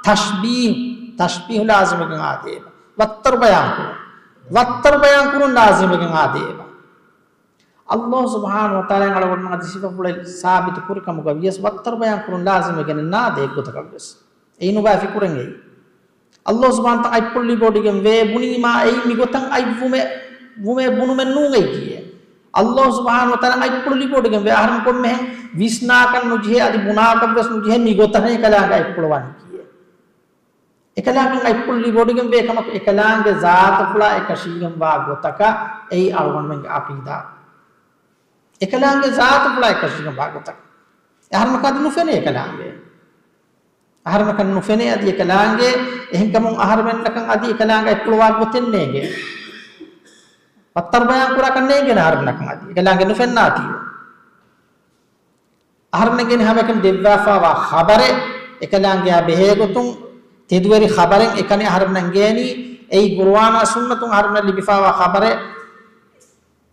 ތަޝްބީހު، ތަޝްބީހު ލާޒިމެއްގެން އާދޭ އެބަ. ވައްތަރު ބަޔާން ކުރުން. ވައްތަރު ބަޔާން ކުރުން ލާޒިމެއްގެން އާދޭ އެބަ. ﷲ ސުބްޙާނަހޫ ވަތަޢާލާ އަޅުގަނޑުމެން އަދި ސިފަފުޅެއް ސާބިތު ކުރި ކަމުގަ ވިޔަސް ވައްތަރު ބަޔާން ކުރުން ލާޒިމެއްގެން ނާދޭ އެއްގޮތަކަށް ވެސް. އެއީ ނުބައި ފިކުރެއް އެއީ. ﷲ ސުބްޙާނަހޫ ވަތަޢާލާ އަތްޕުޅު ލިބިވޮޑިގެން ވޭ ބުނީމާ އެއީ މިގޮތަށް އަތްވުމެއް، ވުމެއް ބުނުމެއް ނޫން އެއީ. ﷲ ސުބްޙާނަހޫ ވަތަޢާލާ އަތްޕުޅު ލިބިވޮޑިގެން ވޭ. އަހަރެން ކޮންމެހެން ވިސްނާކަށް ނުޖެހޭ، އަދި ބުނާކަށް ވެސް ނުޖެހޭ މިގޮތަށް އެކަލާނގެ އަތްޕުޅު ވަނީކީއެއް. އެކަލާނގެ އަތްޕުޅު ލިބިވޮޑިގެން ވޭ ކަމަކު އެކަލާނގެ ޒާތުފުޅާ އެކަށީގެންވާ ގޮތަކަށް އެއީ އަޅުގަނޑުމެންގެ ޢަޤީދާ. އެކަލާނގެ ޒާތުފުޅާ އެކަށީގެންވާ ގޮތަކަށް. އަހަރެމެން އަދި ނުފެނޭ އެކަލާނގެ. އަހަރެމެން ނުފެނޭ އަދި އެކަލާނގެ. އެހެންކަމުން އަހަރެމެންނަކަށް އަދި އެކަލާނގެ އަތްޕުޅު ވާ ގޮތެއް ނޭނގެ. ވައްތަރު ބަޔާން ކުރާކަށް ނޭނގޭނެ އަހަރެމެންނަކަށް އަދި. އެކަލާނގެ ނުފެންނާތީވެ. އަހަރެމެން އެނގޭނެ ހަމައެކަނި ދެއްވާފާވާ ޚަބަރެއް އެކަލާނގެއާ ބެހޭގޮތުން، ތެދުވެރި ޚަބަރެއް އެކަނި އަހަރެމެން އެނގޭނީ. އެއީ ޤުރުއާނާ ސުންނަތުން އަހަރެމެން ލިބިފާވާ ޚަބަރެއް.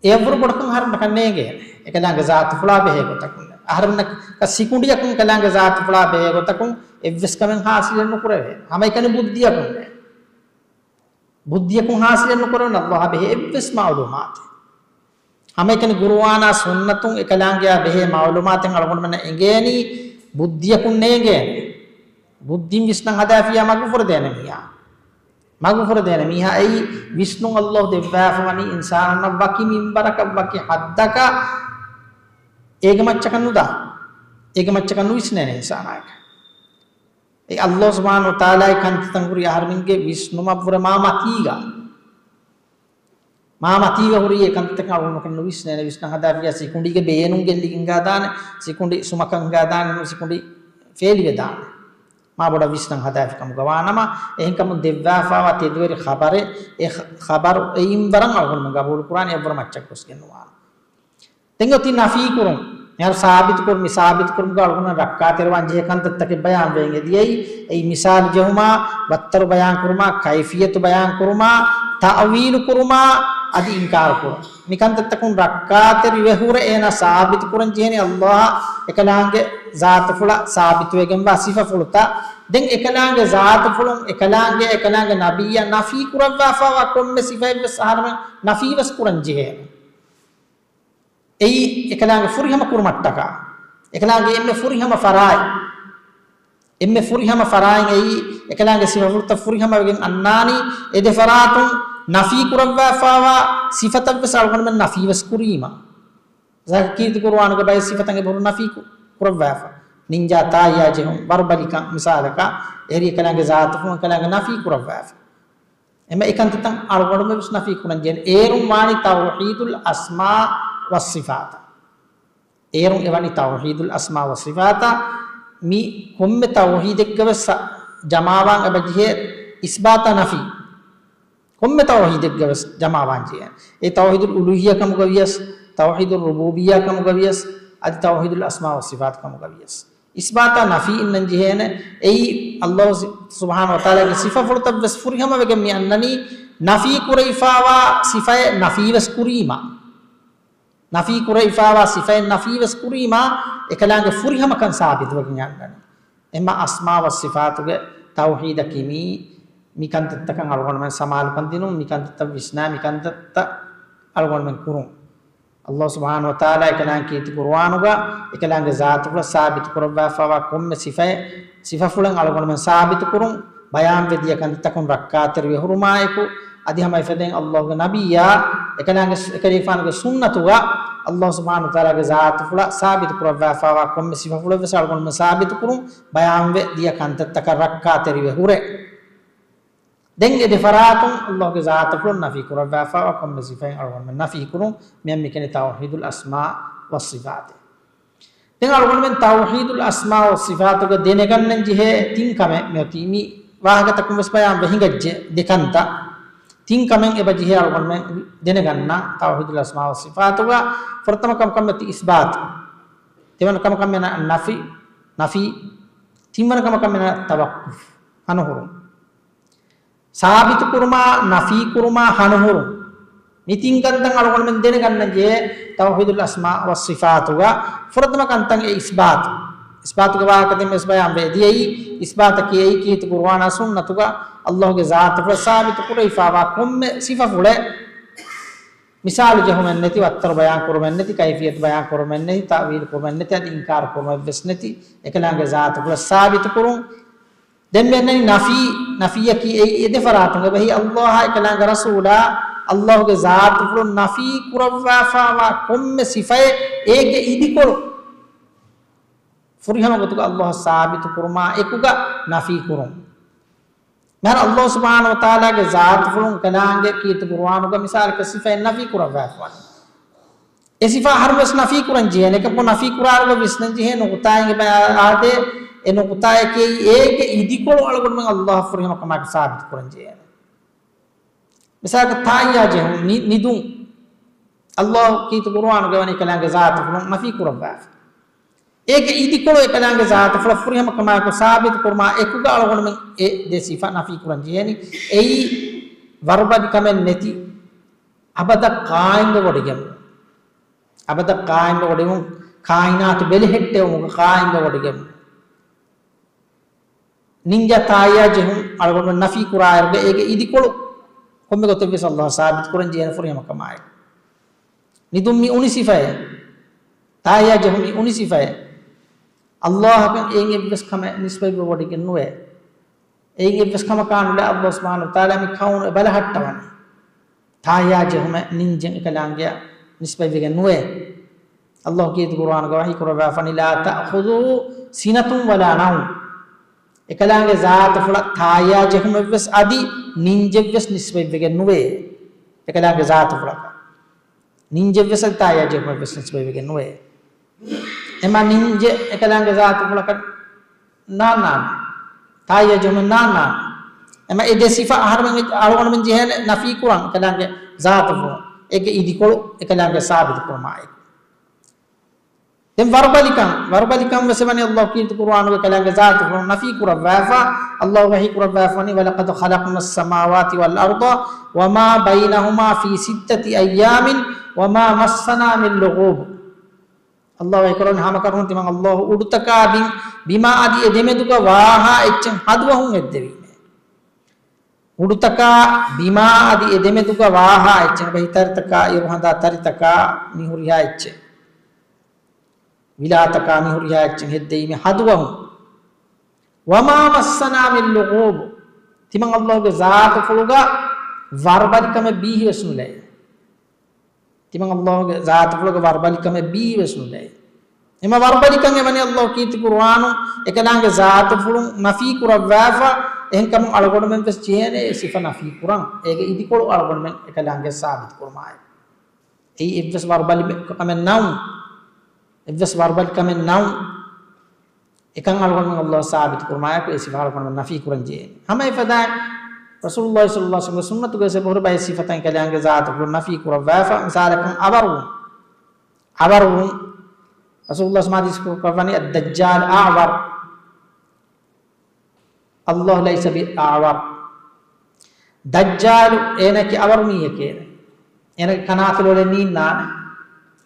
އެއަށްވުރެ ބޮޑަކަށް އަހަރެމެންނަކަށް ނޭނގޭނެ އެކަލާނގެ ޒާތުފުޅާ ބެހޭގޮތަކުން. އަހަރެމެންނަކަށް ސިކުނޑިއަކުން އެކަލާނގެ ޒާތުފުޅާ ބެހޭގޮތަކުން އެއްވެސް ކަމެއް ޙާޞިލެއް ނުކުރެވޭ. ހަމައެކަނި ބުއްދިއަކުން. ބުއްދިއަކުން ޙާޞިލެއް ނުކުރެވެން ﷲ އާ ބެހޭ އެއްވެސް މަޢުލޫމާތެއް. ހަމައެކަނި ޤުރުއާނާ ސުންނަތުން އެކަލާނގެއާ ބެހޭ މަޢުލޫމާތެއް އަޅުގަނޑުމެންނަށް އެނގޭނީ، ބުއްދިއަކުން ނޭނގޭނެ. ބުއްދިން ވިސްނަން ހަދާފިއްޔާ މަގުފުރެދޭނެ މީހާ. މަގުފުރެދޭނެ މީހާ އެއީ ވިސްނުން ﷲ ދެއްވާފަ ވަނީ އިންސާނުންނަށް ވަކި މިންވަރަކަށް ވަކި ޙައްދަކަށް އޭގެ މައްޗަކަށް ނުދާ. އޭގެ މައްޗަކަށް ނުވިސްނޭނެ އިންސާނާއަކަށް. އެ ﷲ ސުބްޙާނަހޫ ވަތަޢާލާގެ ކަންތައްތައް ހުރީ އަހަރެމެންގެ ވިސްނުމަށްވުރެ މާ މަތީގަ. މާ މަތީގަ ހުރީ އެ ކަންތައްތަކަށް އަޅުގަނޑުމެން ނުވިސްނޭނެ. ވިސްނަން ހަދާފިއްޔާ ސިކުނޑީގެ ބޭނުން ގެއްލިގެން ހިނގާދާނެ، ސިކުނޑި ސުމަކަށް ހިނގާދާނެ، ނޫން ސިކުނޑި ފޭލިވެދާނެ. މާ ބޮޑަށް ވިސްނަން ހަދާފި ކަމުގަ ވާނަމަ، އެހެންކަމުން ދެއްވާފާވާ ތެދުވެރި ޚަބަރެއް، އެ ޚަ-، ޚަބަރު އެއިން ވަރަށް އަޅުގަނޑުމެން ގަބޫލު ކުރާނެ، އެއްވަރަށް މައްޗަށް ގޮސްގެން ނުވާނެ. ދެން އޮތީ ނަފީ ކުރުން. މިހާރު ސާބިތު ކުރުން، މި ސާބިތު ކުރުމުގަ އަޅުގަނޑުމެން ރައްކާތެރިވާން ޖެހޭ ކަންތައްތަކެއް ބަޔާން ވެގެން އެދިޔައީ. އެއީ މިސާލު ޖެހުމާ، ވައްތަރު ބަޔާން ކުރުމާ، ކައިފިއްޔަތު ބަޔާން ކުރުމާ، ތައުވީލު ކުރުމާ، އަދި އިންކާރު ކުރުން. މި ކަންތައްތަކުން ރައްކާތެރިވެ ހުރެ އޭނާ ސާބިތު ކުރަން ޖެހޭނީ ﷲ އަށް އެކަލާނގެ ޒާތުފުޅަށް ސާބިތުވެގެންވާ ސިފަފުޅުތައް. ދެން އެކަލާނގެ ޒާތުފުޅުން، އެކަލާނގެ، އެކަލާނގެ ނަބިއްޔާ ނަފީ ކުރައްވާފާވާ ކޮންމެ ސިފައެއްވެސް އަހަރެމެން ނަފީވެސް ކުރަން ޖެހޭނެ. އެއީ އެކަލާނގެ ފުރިހަމަ ކުރުމަށްޓަކާ، އެކަލާނގެ އެންމެ ފުރިހަމަ ފަރާތް، އެންމެ ފުރިހަމަ ފަރާތް އެއީ، އެކަލާނގެ ސިފަފުޅުތައް ފުރިހަމަވެގެން އަންނާނީ، އެ ދެ ފަރާތުން ނަފީ ކުރައްވާފާވާ ސިފަތައްވެސް އަޅުގަނޑުމެން ނަފީވެސް ކުރީމަ. ޒާތު ކީރިތި ޤުރުއާނުގެ ބައެއް ސިފަތައް އެބަހުރި ނަފީ ކު-، ކުރައްވާފަ. ނިންޖާ ތާއްޔާ ޖެހުން، ވަރުބަލިކަން މިސާލަކަށް، އެހެރީ އެކަލާނގެ ޒާތުފުޅުން އެކަލާނގެ ނަފީ ކުރައްވާފަ. އެމަ އެކަންތައްތައް އަޅުގަނޑުމެން ވެސް ނަފީ ކުރަން ޖެހޭނެ. އޭރުން ވާނީ ތައުޙީދުލް އަސްމާ ވައްޞިފާތަށް. އޭރުން އެވަނީ ތައުޙީދުލް އަސްމާ ވައްޞިފާތަށް. މި ކޮންމެ ތައުޙީދެއްގަ ވެސް ޖަމާވާން އެބަ ޖެހޭ އިސްބާތާ ނަފީ. ކޮންމެ ތައުޙީދެއްގަ ވެސް ޖަމާވާން ޖެހޭ. އެ ތައުޙީދުލް އުލޫހިއްޔާ ކަމުގަ ވިޔަސް، ތައުޙީދުލް ރުބޫބިއްޔާ ކަމުގަ ވިޔަސް، އަދި ތައުޙީދުލް އަސްމާ ވައްޞިފާތު ކަމުގަ ވިޔަސް. އިސްބާތާ ނަފީ އިންނަން ޖެހޭނެ. އެއީ ﷲ ސު-، ސުބްޙާނަހޫ ވަތަޢާލާގެ ސިފަފުޅުތައް ވެސް ފުރިހަމަވެގެން މި އަންނަނީ، ނަފީ ކުރެވިފާވާ ސިފައެއް ނަފީވެސް ކުރީމަ. ނަފީ ކުރެވިފާވާ ސިފައެއް ނަފީވެސް ކުރީމަ، އެކަލާނގެ ފުރިހަމަކަން ސާބިތުވެގެން އަންނަނީ. އެމަ އަސްމާ ވައްޞިފާތުގެ ތައުޙީދަކީ މީ، މި ކަންތައްތަކަށް އަޅުގަނޑުމެން ސަމާލުކަން ދިނުން، މި ކަންތައްތައް ވިސްނާ، މި ކަންތައްތައް އަޅުގަނޑުމެން ކުރުން. ﷲ ސުބްޙާނަހޫ ވަތަޢާލާ އެކަލާނގެ ކީރިތި ޤުރުއާނުގަ އެކަލާނގެ ޒާތުފުޅަށް ސާބިތު ކުރައްވާފާވާ ކޮންމެ ސިފައެއް، ސިފަފުޅެއް އަޅުގަނޑުމެން ސާބިތު ކުރުން، ބަޔާންވެ ދިޔަ ކަންތައްތަކުން ރައްކާތެރިވެ ހުރުމާއެކު، އަދި ހަމަ އެފަދައިން ﷲ ގެ ނަބިއްޔާ އެކަލާނގެ ސު-، އެކަލޭގެފާނުގެ ސުންނަތުގަ ﷲ ސުބްޙާނަހޫ ވަތަޢާލާގެ ޒާތުފުޅަށް ސާބިތު ކުރައްވާފާވާ ކޮންމެ ސިފަފުޅެއްވެސް އަޅުގަނޑުމެން ސާބިތު ކުރުން، ބަޔާންވެ ދިޔަ ކަންތައްތަކަށް ރައްކާތެރިވެ ހުރެ. ދެން އެ ދެ ފަރާތުން ﷲ ގެ ޒާތުފުޅުން ނަފީ ކުރައްވާފާވާ ކޮންމެ ސިފައެއް އަޅުގަނޑުމެން ނަފީ ކުރުން، މިއަށް މި ކިޔަނީ ތައުޙީދުލް އަސްމާ ވައްޞިފާތޭ. ދެން އަޅުގަނޑުމެން ތައުޙީދުލް އަސްމާ ވައްޞިފާތުގަ ދެނެގަންނަން ޖެހޭ ތިން ކަމެއް މިއޮތީ. މި ވާހަކަތަކުން ވެސް ބަޔާން ވެ ހިނގައްޖެ ދެ ކަންތައް. ތިން ކަމެއް އެބަ ޖެހޭ އަޅުގަނޑުމެން ދެނެގަންނަ ތައުޙީދުލް އަސްމާ ވައްޞިފާތުގަ. ފުރަތަމަ ކަމަކަށް މިއޮތީ އިސްބާތު. ދެވަނަ ކަމަކަށް މިއަންނަ ނަފީ. ނަފީ. ތިންވަނަ ކަމަކަށް މެނަ ތަވައްޤުފް، ހަނުހުރުން. ސާބިތުކުރުމާ، ނަފީކުރުމާ، ހަނުހުރުން. މި ތިން ކަންތައް އަޅުގަނޑުމެން ދެނެގަންނަން ޖެހޭ ތައުޙީދުލް އަސްމާ ވައްޞިފާތުގަ ފުރަތަމަ ކަންތައް އެ އިސްބާތު. އިސްބާތުގެ ވާހަކަ ދެން ވެސް ބަޔާން ވެ ދިޔައީ، އިސްބާތަކީ އެއީ ކީރިތި ޤުރުއާނާ ސުންނަތުގަ އައްލާހުގެ ޒާތުފުޅަށް ސާބިތު ކުރެވިފާވާ ކޮންމެ ސިފަފުޅެއް، މިސާލު ޖެހުމެއް ނެތި، ވައްތަރު ބަޔާން ކުރުމެއް ނެތި، ކައިފިއްޔަތު ބަޔާން ކުރުމެއް ނެތި، ތައުވީލު ކުރުމެއް ނެތި، އަދި އިންކާރު ކުރުމެއް ވެސް ނެތި، އެކަލާނގެ ޒާތުފުޅަށް ސާބިތު ކުރުން. ދެން މި އަންނަނީ ނަފީ. ނަފީއަކީ އެއީ އެ ދެ ފަރާތުން އެބަހީ، އައްލާހާ އެކަލާނގެ ރަސޫލާ އައްލާހުގެ ޒާތުފުޅުން ނަފީ ކުރައްވާފާވާ ކޮންމެ ސިފައެއް އޭގެ އިދިކޮޅު ފުރިހަމަ ގޮތުގަ އައްލާހަށް ސާބިތު ކުރުމާ އެކުގަ ނަފީ ކުރުން. މިހާރު އައްލާހު ސުބްޙާނަހު ވަތަޢާލާގެ ޒާތުފުޅުން ކަލާނގެ ކީރިތި ޤުރުއާނުގަ މިސާލަކަށް ސިފައެއް ނަފީ ކުރައްވާފަވަނީ. އެ ސިފަ އަހަރު ވެސް ނަފީ ކުރަން ޖެހޭނެ. އެކަކު ނަފީ ކުރާއިރުގަ ވިސްނަން ޖެހޭ ނުކުތާއެއް އެބަ އާދޭ، އެ ނުކުތާއަކީ އޭގެ އިދިކޮޅު އަޅުގަނޑުމެން އައްލާހަށް ފުރިހަމަ ކަމާއެކު ސާބިތު ކުރަން ޖެހޭނެ. މިސާލަކަށް ތާއްޔާ ޖެހުން، ނި-، ނިދުން. އައްލާހު ކީރިތި ޤުރުއާނުގަ ވަނީ ކަލާނގެ ޒާތުފުޅުން ނަފީ ކުރައްވާފަ. އޭގެ އިދިކޮޅު އެކަލާނގެ ޒާތުފުޅަށް ފުރިހަމަ ކަމާއެކު ސާބިތު ކުރުމާ އެކުގަ އަޅުގަނޑުމެން އެ ދެ ސިފަ ނަފީ ކުރަން ޖެހޭނީ. އެއީ ވަރުބަލި ކަމެއް ނެތި، އަބަދަށް ޤާއިމްވެވޮޑިގެން. އަބަދަށް ޤާއިމްވެވޮޑިވުން، ކާއިނާތު ބެލެހެއްޓެވުމުގަ ޤާއިމްވެވޮޑިގެން. ނިންޖާ ތާއްޔާ ޖެހުން އަޅުގަނޑުމެން ނަފީ ކުރާއިރުގަ އޭގެ އިދިކޮޅު ކޮންމެ ގޮތެއްވެސް އައްލާހަށް ސާބިތު ކުރަން ޖެހޭނެ ފުރިހަމަ ކަމާއެކު. ނިދުން މި އުނި ސިފައެއް، ތާއްޔާ ޖެހުން މި އުނި ސިފައެއް، އައްލާހަކަށް އެއިން އެއްވެސް ކަމެއް ނިސްބަތްވެވޮޑިގެން ނުވޭ. އެއިން އެއްވެސް ކަމަކާ ނުލާ އައްލާހު ސުބްޙާނަހު ވަތަޢާލާ މި ކައުނު އެބަލަހައްޓަވަނީ. ތާއްޔާ ޖެހުމެއް ނިންޖެއް އެކަލާނގެއަށް ނިސްބަތްވެގެން ނުވޭ. އައްލާހު ކީރިތި ޤުރުއާނުގަ ވަޙީ ކުރައްވާފަނީ، "لا تأخذه سنة ولا نوم." އެކަލާނގެ ޒާތުފުޅަށް ތާއްޔާ ޖެހުމެއްވެސް އަދި ނިންޖެއްވެސް ނިސްބަތްވެގެން ނުވޭ. އެކަލާނގެ ޒާތުފުޅަކަށް ނިންޖެއްވެސް އަދި ތާއްޔާ ޖެހުމެއްވެސް ނިސްބަތްވެގެން ނުވޭ. އެމަ ނިންޖެއް އެކަލާނގެ ޒާތުފުޅަކަށް ނާންނާނެ. ތާއްޔާ ޖެހުމެއް ނާންނާނެ. އެމަ އެ ދެ ސިފަ އަހަރުމެން އަޅުގަނޑުމެން ޖެހޭނެ ނަފީ ކުރަން އެކަލާނގެ ޒާތުފުޅުން. އޭގެ އިދިކޮޅު އެކަލާނގެ ސާބިތު ކުރުމާއެކު. ދެން ވަރުބަލިކަން، ވަރުބަލިކަން ވެސް ވަނީ އައްލާހު ކީރިތި ޤުރުއާނުގަ އެކަލާނގެ ޒާތުފުޅުން ނަފީ ކުރައްވާފަ. އައްލާހު ވަޙީ ކުރައްވާފަ ވަނީ، "ولقد خلقنا السماوات والأرض وما بينهما في ستة أيام وما مسنا من لغوب." އައްލާހު ވަޙީ ކުރައްވަނީ ހަމަކަށަވަރުން ތިމަން އައްލާހު އުޑުތަކާ ބި-، ބިމާ އަދި އެ ދެމެދުގަ ވާހާ އެއްޗެއް ހަދުވަހުން ހެއްދެވީމޭ. އުޑުތަކާ ބިމާ އަދި އެ ދެމެދުގަ ވާހާ އެއްޗެއް، ބަހިތަރިތަކާ، އިރުހަނދާ ތަރިތަކާ މި ހުރިހާ އެއްޗެއް، ވިލާތަކާ މި ހުރިހާ އެއްޗެއް ހެއްދެވީމޭ ހަދުވަހުން. "وما مسنا من لغوب." ތިމަން އައްލާހުގެ ޒާތުފުޅުގަ ވަރުބަލިކަމެއް ބީހިވެސް ނުލައި. ތިމަން އައްލާހުގެ ޒާތުފުޅުގަ ވަރުބަލިކަމެއް ބީހިވެސް ނުލައި. އެމަ ވަރުބަލިކަން އެވަނީ އައްލާހު ކީރިތި ޤުރުއާނު އެކަލާނގެ ޒާތުފުޅުން ނަފީ ކުރައްވާފަ. އެހެންކަމުން އަޅުގަނޑުމެން ވެސް ޖެހޭނެ އެ ސިފަ ނަފީ ކުރަން. އޭގެ އިދިކޮޅު އަޅުގަނޑުމެން އެކަލާނގެ ސާބިތު ކުރުމާއެކު. އެއީ އެއްވެސް ވަރުބަލި ކަމެއް ނައު. އެއްވެސް ވަރުބަލި ކަމެއް ނައު. އެކަން އަޅުގަނޑުމެން އައްލާހަށް ސާބިތު ކުރުމާއެކު އެ ސިފަ އަޅުގަނޑުމެން ނަފީ ކުރަން ޖެހޭނެ. ހަމަ އެފަދައިން ރަސޫލުﷲ ޞައްލަﷲ ޢަލައިހި ވަސައްލަމްގެ ސުންނަތުގައި އެބަހުރި ބައެއް ސިފަތައް ކަލާނގެ ޒާތުފުޅުން ނަފީ ކުރައްވާފަ، މިސާލަކަށް އަވަރުވުން. އަވަރުވުން. ރަސޫލުﷲ ޙަދީޘް ކުރައްވަނީ، "الدجال أعور." الله ليس بأعور. ދައްޖާލު އޭނައަކީ އަވަރު މީހެކޭ. އޭނަގެ ކަނާތު ލޮލެއް ނީންނާނެ.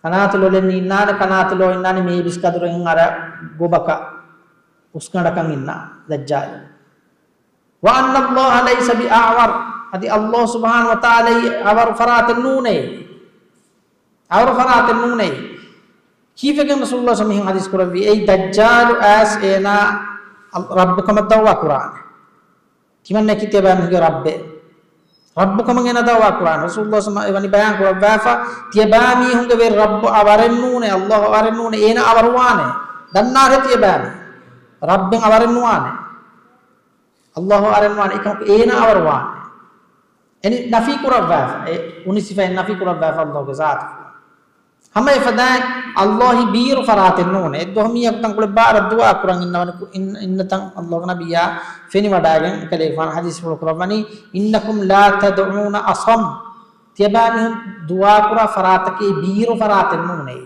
ކަނާތު ލޮލެއް ނީންނާނެ، ކަނާތު ލޯ އިންނާނެ މޭބިސް ކަދުރެއިން އަރަ ގޮބަކަށް އުސްގަނޑަކަށް އިންނާ ދައްޖާލު. وأن الله ليس بأعور. އަދި ﷲ ސުބްޙާނަހޫ ވަތަޢާލާ އަވަރު ފަރާތެއް ނޫނޭ. އަވަރު ފަރާތެއް ނޫނޭ. ކީއްވެގެން ރަސޫލުﷲ މިހެން ޙަދީޘް ކުރެއްވީ؟ އެއީ ދައްޖާލު އައިސް އޭނާ ރައްބު ކަމަށް ދަޢުވާ ކުރާނެ. ތިމަންނައަކީ ތިޔަބައިމީހުންގެ ރައްބޭ. ރައްބު ކަމަށް އޭނާ ދަޢުވާ ކުރާނެ. ރަސޫލުﷲ ވަނީ ބަޔާން ކުރައްވާފަ، ތިޔަބައިމީހުންގެ ވެރި ރައްބު އަވަރެއް ނޫނޭ، ﷲ އަވަރެއް ނޫނޭ، އޭނާ އަވަރުވާނެ. ދަންނާށޭ ތިޔަބައިމީހުން. ރައްބެއް އަވަރެއް ނުވާނެ. ﷲ އަވަރެއް ނުވާނެ، އެކަމަކު އޭނާ އަވަރުވާނެ. އެނި ނަފީ ކުރައްވާފަ، އެ އުނި ސިފައެއް ނަފީ ކުރައްވާފަ ﷲގެ ޒާތު. ހަމަ އެފަދައިން ﷲ ބީރު ފަރާތެއް ނޫނޭ. އެއްދުވަހު މީހަކު ތަންކޮޅެއް ބާރަށް ދުޢާ ކުރަން އިންނަވަނިކޮށް، އިން، އިންނަތަން ﷲގެ ނަބިއްޔާ ފެނިވަޑައިގެން އެކަލޭގެފާނު ޙަދީޘްފުޅު ކުރައްވަނީ، "إنكم لا تدعون أصم." ތިޔަބައިމީހުން ދުޢާ ކުރާ ފަރާތަކީ ބީރު ފަރާތެއް ނޫނޭ.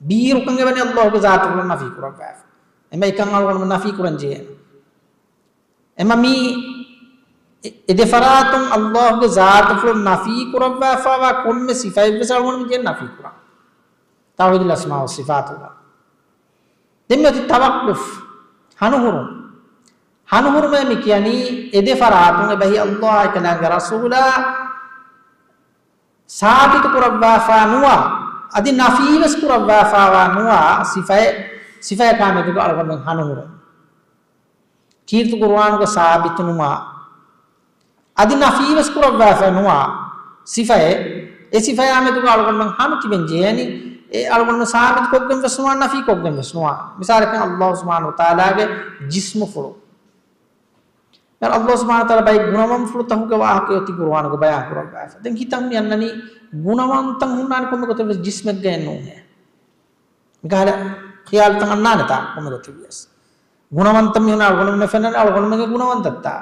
ބީރުކަން އެވަނީ ﷲގެ ޒާތުފުޅުން ނަފީ ކުރައްވާފަ. އެމަ އެކަން އަޅުގަނޑު ނަފީ ކުރަން ޖެހޭނެ. އެމަ މީ އެ، އެ ދެ ފަރާތުން އައްލާހުގެ ޒާތުފުޅު ނަފީ ކުރައްވާފާވާ ކޮންމެ ސިފައެއްވެސް އަޅުގަނޑު ޖެހޭ ނަފީ ކުރަން. ތައުހީދުލް އަސްމާ ވައްސިފާތުގަ. ދެން މިއޮތީ ތަވައްޤުފް، ހަނުހުރުން. ހަނުހުރުމޭ މި ކިޔަނީ އެ ދެ ފަރާތުން އެބަހީ އައްލާހާ އެކަލާނގެ ރަސޫލާ ސާބިތު ކުރައްވާފާ ނުވާ، އަދި ނަފީވެސް ކުރައްވާފާވާ ނުވާ ސިފައެއް، ސިފަޔަކާ މެދުގަ އަޅުގަނޑުމެން ހަނުހުރުން. ކީރިތި ޤުރުއާނުގަ ސާބިތު ނުވާ، އަދި ނަފީވެސް ކުރައްވާފަ ނުވާ ސިފައެއް، އެ ސިފަޔާ މެދުގަ އަޅުގަނޑުމެން ހަނު ތިބެން ޖެހޭނީ، އެ އަޅުގަނޑުމެން ސާބިތު ކޮށްގެން ވެސް ނުވާ، ނަފީ ކޮށްގެން ވެސް ނުވާ. މިސާލަކަށް އައްލާހު ސުބްޙާނަހު ވަތަޢާލާގެ ޖިސްމުފުޅު. އައްލާހު ސުބްޙާނަހު ވަތަޢާލާ ބައެއް ގުނަވަންފުޅުތަކުގެ ވާހަކަ އޮތީ ޤުރުއާނުގަ ބަޔާން ކުރައްވާފަ. ދެން ހިތަށް މި އަންނަނީ ގުނަވަންތައް ހުންނާނެ ކޮންމެ ގޮތެއް ވެސް ޖިސްމެއްގައެއް ނޫނޭ. މިކަހަލަ ޚިޔާލުތައް އަންނާނެތާ ކޮންމެ ގޮތެއް ވިޔަސް. ގުނަވަންތައް މި ހުންނާނެ އަޅުގަނޑުމެންނަށް ފެންނަނީ އަޅުގަނޑުމެންގެ ގުނަވަންތައްތާ.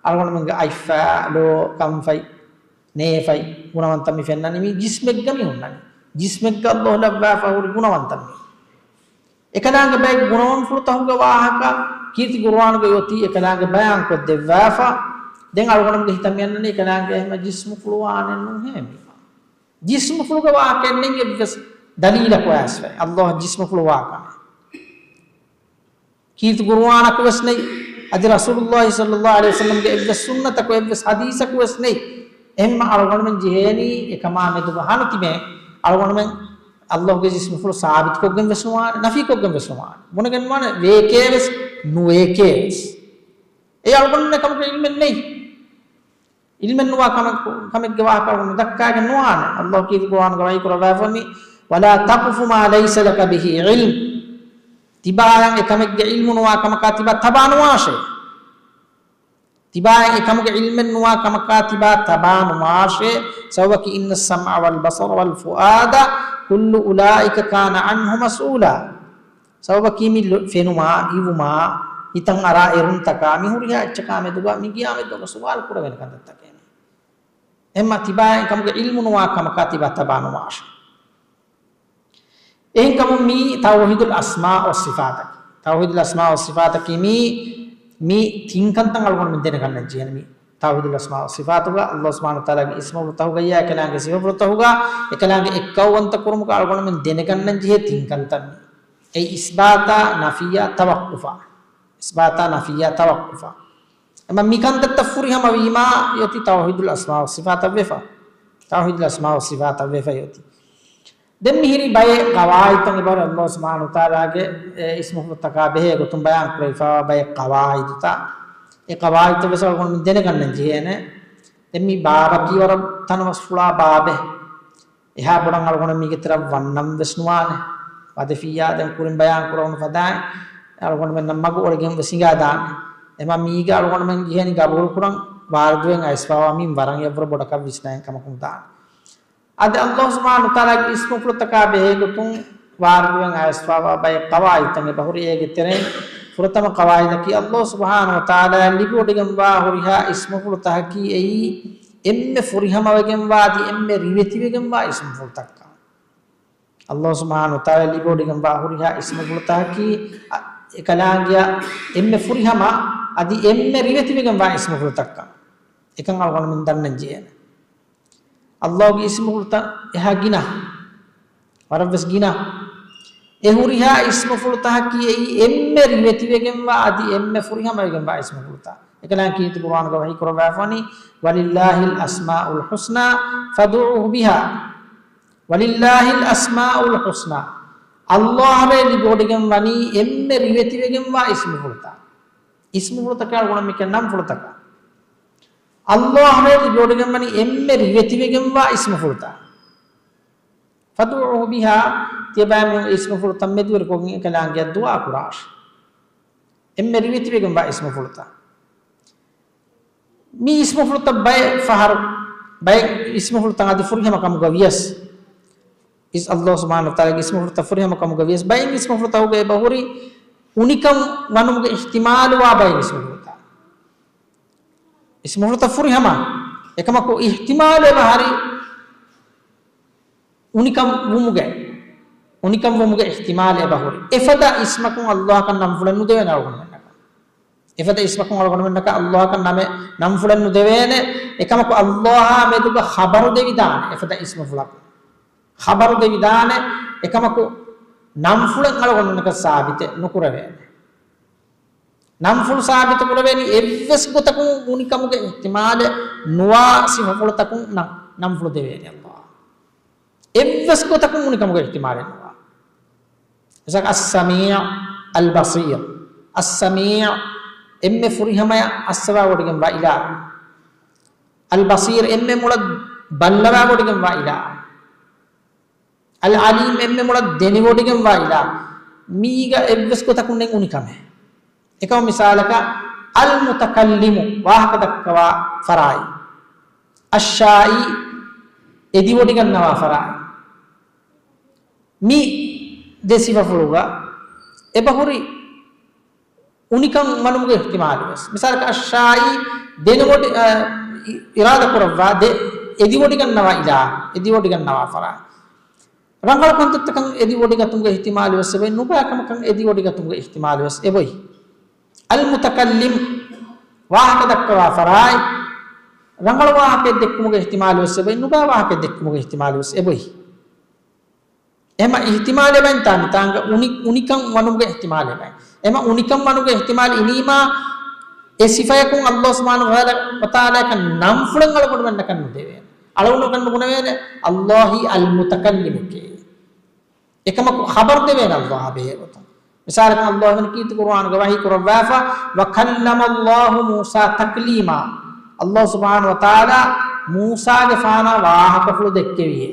އަޅުގަނޑުމެންގެ އަތްފަ، ލޯ، ކަންފަތް، ނޭފަތް، ގުނަވަންތައް މި ފެންނަނީ މި ޖިސްމެއްގަ މި ހުންނަނީ. ޖިސްމެއްގަ އައްލާހު ލައްވާފަ ހުރި ގުނަވަންތައް މި. އެކަލާނގެ ބައެއް ގުނަވަންފުޅުތަކުގެ ވާހަކަ ކީރިތި ޤުރުއާނުގަ އޮތީ އެކަލާނގެ ބަޔާން ކޮށްދެއްވާފަ. ދެން އަޅުގަނޑުމެންގެ ހިތަށް މި އަންނަނީ އެކަލާނގެ އެހެން ޖިސްމުފުޅު ވާނެއްނު ހޭ މީ. ޖިސްމުފުޅުގެ ވާހަކައެއް ނެތް އެއްވެސް ދަލީލަކު އައިސްފައި. އައްލާހު ޖިސްމުފުޅު ވާ ކަމެއް. ކީރިތި ޤުރުއާނަކު ވެސް ނެތް. އަދި ރަސޫލުﷲ ޞައްލަﷲ ޢަލައިހި ވަސައްލަމްގެ އެއްވެސް ސުންނަތަކު އެއްވެސް ޙަދީޘަކު ވެސް ނެތް. އެހެންމަ އަޅުގަނޑުމެން ޖެހޭނީ އެކަމާ މެދުގަ ހަނު ތިބެ އަޅުގަނޑުމެން އައްލާހުގެ ޖިސްމުފުޅު ސާބިތުކޮށްގެން ވެސް ނުވާނެ، ނަފީކޮށްގެން ވެސް ނުވާނެ. ބުނެގެން ނުވާނެ ވޭކޭ ވެސް ނުވޭކޭ ވެސް. އެ އަޅުގަނޑުމެންނަށް ކަމުގެ ޢިލްމެއް ނެތް. ޢިލްމެއް ނުވާ ކަމެއް، ކަމެއްގެ ވާހަކަ ނުދައްކާގެން ނުވާނެ. އައްލާހު ކީރިތި ޤުރުއާނުގަ ވަޙީ ކުރައްވާފަ ވަނީ، "ولا تقف ما ليس لك به علم." ތިބާއަށް އެކަމެއްގެ ޢިލްމު ނުވާ ކަމަކާ ތިބާ ތަބާ ނުވާށޭ. ތިބާއަށް އެކަމުގެ ޢިލްމެއް ނުވާ ކަމަކާ ތިބާ ތަބާ ނުވާށޭ. ސަބަބަކީ، "إن السمع والبصر والفؤاد كل أولئك كان عنه مسؤولا." ސަބަބަކީ މި ލޮ-، ފެނުމާ، އިވުމާ، ހިތަށް އަރާ އެރުންތަކާ، މި ހުރިހާ އެއްޗަކާ މެދުގަ މި ޤިޔާމަތްދުވަހުގަ ސުވާލު ކުރެވޭނެ ކަންތައްތަކެއް މީ. އެހެންމަ ތިބާއަށް އެކަމުގެ ޢިލްމު ނުވާ ކަމަކާ ތިބާ ތަބާ ނުވާށޭ. އެހެންކަމުން މީ ތައުޙީދުލް އަސްމާ ވައްސިފާތަކީ. ތައުޙީދުލް އަސްމާ ވައްސިފާތަކީ މީ، މީ ތިން ކަންތައް އަޅުގަނޑުމެން ދެނެގަންނަން ޖެހޭނެ މީ. ތައުޙީދުލް އަސްމާ ވައްސިފާތުގަ އައްލާހު ސުބްޙާނަހު ވަތަޢާލާގެ އިސްމުފުޅުތަކުގައި އެކަލާނގެ ސިފަފުޅުތަކުގަ އެކަލާނގެ އެއްކައުވަންތަ ކުރުމުގަ އަޅުގަނޑުމެން ދެނެގަންނަން ޖެހޭ ތިން ކަންތައް މީ. އެއީ އިސްބާތާ، ނަފީއާ، ތަވައްޤުފާ. އިސްބާތާ، ނަފީއާ، ތަވައްޤުފާ. އެމަ މި ކަންތައްތައް ފުރިހަމަ ވީމާ އޮތީ ތައުޙީދުލް އަސްމާ ވައްސިފާތަށް ވެފަ. ތައުޙީދުލް އަސްމާ ވައްސިފާތަށް ވެފަ އޮތީ. ދެން މިހިރީ ބައެއް ޤަވާޢިދުތައް އެބަހުރި އައްލާހު ސުބްޙާނަހު ވަތަޢާލާގެ، އެ، އިސްމުފުޅުތަކާ ބެހޭ ގޮތުން ބަޔާން ކުރެވިފައިވާ ބައެއް ޤަވާޢިދުތައް. އެ ޤަވާޢިދުތައް ވެސް އަޅުގަނޑުމެން ދެނެގަންނަން ޖެހޭނެ. ދެން މި ބާބަކީ ވަރަށް ތަނަވަސްފުޅާ ބާބެއް. އެހާ ބޮޑަށް އަޅުގަނޑު މީގެ ތެރެއަށް ވަންނަން ވެސް ނުވާނެ. ވަދެފިއްޔާ ދެން ކުރިން ބަޔާން ކުރެވުނު ފަދައިން އަޅުގަނޑުމެންނަށް މަގު އޮޅިގެން ވެސް ހިނގާދާނެ. އެމަ މީގަ އަޅުގަނޑުމެން ޖެހޭނީ ގަބޫލު ކުރަން ވާރިދުވެން އައިސްފައިވާ މިންވަރަށް އެއަށްވުރެ ބޮޑަކަށް ވިސްނައިން ކަމަކު ނުދާނެ. އަދި އައްލާހު ސުބްޙާނަހު ވަތަޢާލާގެ އިސްމުފުޅުތަކާ ބެހޭގޮތުން ވާރިދުވެން އައިސްފައިވާ ބައެއް ޤަވާޢިދުތައް އެބަހުރި. އޭގެ ތެރެއިން ފުރަތަމަ ޤަވާޢިދަކީ އައްލާހު ސުބްޙާނަހު ވަތަޢާލާއަށް ލިބިވޮޑިގެންވާ ހުރިހާ އިސްމުފުޅުތަކަކީ އެއީ އެންމެ ފުރިހަމަވެގެންވާ އަދި އެންމެ ރިވެތިވެގެންވާ އިސްމުފުޅުތަކަށް. އައްލާހު ސުބްޙާނަހު ވަތަޢާލާއަށް ލިބިވޮޑިގެންވާ ހުރިހާ އިސްމުފުޅުތަކަކީ އެކަލާނގެއަށް އެންމެ ފުރިހަމަ އަދި އެންމެ ރިވެތިވެގެންވާ އިސްމުފުޅުތަކަށް އެކަން އަޅުގަނޑުމެން ދަންނަން ޖެހޭނެ. އައްލާހުގެ އިސްމުފުޅުތައް އެހާ ގިނަ، ވަރަށްވެސް ގިނަ. އެ ހުރިހާ އިސްމުފުޅުތަކަކީ އެއީ އެންމެ ރިވެތިވެގެންވާ އަދި އެންމެ ފުރިހަމަވެގެންވާ އިސްމުފުޅުތައް. އެކަލާނގެ ކީރިތި ޤުރުއާނުގަ ވަޙީ ކުރައްވާފަވަނީ، "ولله الأسماء الحسنى فادعوه بها، ولله الأسماء الحسنى." އައްލާހަށް ލިބިވޮޑިގެން ވަނީ އެންމެ ރިވެތިވެގެންވާ އިސްމުފުޅުތައް. އިސްމުފުޅުތަކަށް އަޅުގަނޑު މިކަން ނަންފުޅުތަކަށް. އައްލާހަށް ލިބިވޮޑިގެން ވަނީ އެންމެ ރިވެތިވެގެންވާ އިސްމުފުޅުތައް. فادعوه بها، ތިޔަބައިމީހުން އިސްމުފުޅުތައް މެދުވެރިކޮށްގެން އެކަލާނގެއަށް ދުޢާ ކުރާށި. އެންމެ ރިވެތިވެގެންވާ އިސްމުފުޅުތައް. މި އިސްމުފުޅުތައް ބައެއް ފަހަރު، ބައެއް އިސްމުފުޅުތައް އަދި ފުރިހަމަ ކަމުގަ ވިޔަސް، އިސް އައްލާހު ސުބްޙާނަހު ވަތަޢާލާގެ އިސްމުފުޅުތައް ފުރިހަމަ ކަމުގަ ވިޔަސް، ބައެއް އިސްމުފުޅުތަކުގައި އެބަހުރި އުނިކަން ވަނުމުގެ އިޙްތިމާލުވާ ބައެއް އިސްމުފުޅުތައް. އިސްމުފުޅުތައް ފުރިހަމަ، އެކަމަކު އިޙްތިމާލު އެބަހުރި އުނިކަން ވުމުގެ. އުނިކަން ވުމުގެ އިޙްތިމާލެއް އެބަހުރި. އެފަދަ އިސްމަކުން ﷲއަކަށް ނަންފުޅެއް ނުދެވޭނެ އަޅުގަނޑުމެންނަކަށް. އެފަދަ އިސްމަކުން އަޅުގަނޑުމެންނަކަށް ﷲއަކަށް ނަމެއް، ނަންފުޅެއް ނުދެވޭނެ. އެކަމަކު ﷲއާ މެދުގަ ޚަބަރު ދެވިދާނެ އެފަދަ އިސްމުފުޅަކުން. ޚަބަރު ދެވިދާނެ. އެކަމަކު ނަންފުޅެއް އަޅުގަނޑުމެންނަކަށް ސާބިތެއް ނުކުރެވޭނެ. ނަންފުޅު ސާބިތު ކުރެވޭނީ އެއްވެސް ގޮތަކުން އުނިކަމުގެ އިޙްތިމާލެއް ނުވާ ސިފަފުޅުތަކުން ނަން، ނަންފުޅު ދެވޭނެ ﷲ. އެއްވެސް ގޮތަކުން އުނިކަމުގެ އިޙްތިމާލެއް ނުވާ. މިސާލަކަށް، އައްސަމީޢު، އަލްބަޞީރު. އައްސަމީޢު، އެންމެ ފުރިހަމަޔަށް އައްސަވާވޮޑިގެންވާ އިލާހު. އަލްބަޞީރު، އެންމެ މޮޅަށް ބައްލަވާވޮޑިގެންވާ އިލާހު. އަލްޢަލީމް، އެންމެ މޮޅަށް ދެނެވޮޑިގެންވާ އިލާހު. މީގަ އެއްވެސް ގޮތަކުން ނެތް އުނިކަމެއް. އެކަމަ މިސާލަކަށް، އަލްމުތަކައްލިމު، ވާހަކަ ދައްކަވާ ފަރާތް. އައްޝާއީ، އެދިވޮޑިގަންނަވާ ފަރާތް. މި ދެ ސިފަފުޅުގަ އެބަހުރި އުނިކަން ވަނުމުގެ އިޙްތިމާލު ވެސް. މިސާލަކަށް، އައްޝާއީ ދެނެވޮޑި-، އަ، އި-، އިރާދަ ކުރައްވާ ދެ އެދިވޮޑިގަންނަވާ އިލާހު، އެދިވޮޑިގަންނަވާ ފަރާތް. ރަނގަޅު ކަންތައްތަކަށް އެދިވޮޑިގަތުމުގެ އިޙްތިމާލު ވެސް އެބޮތް، ނުބައި ކަމަކަށް އެދިވޮޑިގަތުމުގެ އިޙްތިމާލު ވެސް އެބޮތް. އަލްމުތަކައްލިމް، ވާހަކަ ދައްކަވާ ފަރާތް، ރަނގަޅު ވާހަކައެއް ދެއްކުމުގެ އިޙްތިމާލު ވެސް އެބޮތް، ނުބައި ވާހަކައެއް ދެއްކުމުގެ އިޙްތިމާލު ވެސް އެބޮތް. އެހެމަ އިޙްތިމާލެއް ބައިން ތާ މިތާނގަ އުނި-، އުނިކަން ވަނުމުގެ އިޙްތިމާލެއް ބައިން. އެހެމަ އުނިކަން ވަނުގެ އިޙްތިމާލު އިނީމާ، އެ ސިފަޔަކުން ﷲ ސުބްޙާނަހޫ ވަތަޢާލާ، ވަތަޢާލާއަކަށް ނަންފުޅެއް އަޅުގަނޑުމެންނަކަށް ނުދެވޭނެ. އަޅުގަނޑުމެންނަކަށް ނުބުނެވޭނެ ﷲ އީ އަލްމުތަކައްލިމުކޭ. އެކަމަކު ޚަބަރު ދެވޭނެ ﷲ އާ ބެހޭ ގޮތުން. މިސާލަކަށް ﷲ ވަނީ ކީރިތި ޤުރުއާނުގަ ވަޙީ ކުރައްވާފަ، "وَكَلَّمَ اللَّهُ مُوسَىٰ تَكْلِيمًا." ﷲ ސުބްޙާނަހޫ ވަތަޢާލާ މޫސާގެފާނާ ވާހަކަފުޅު ދެއްކެވިއޭ.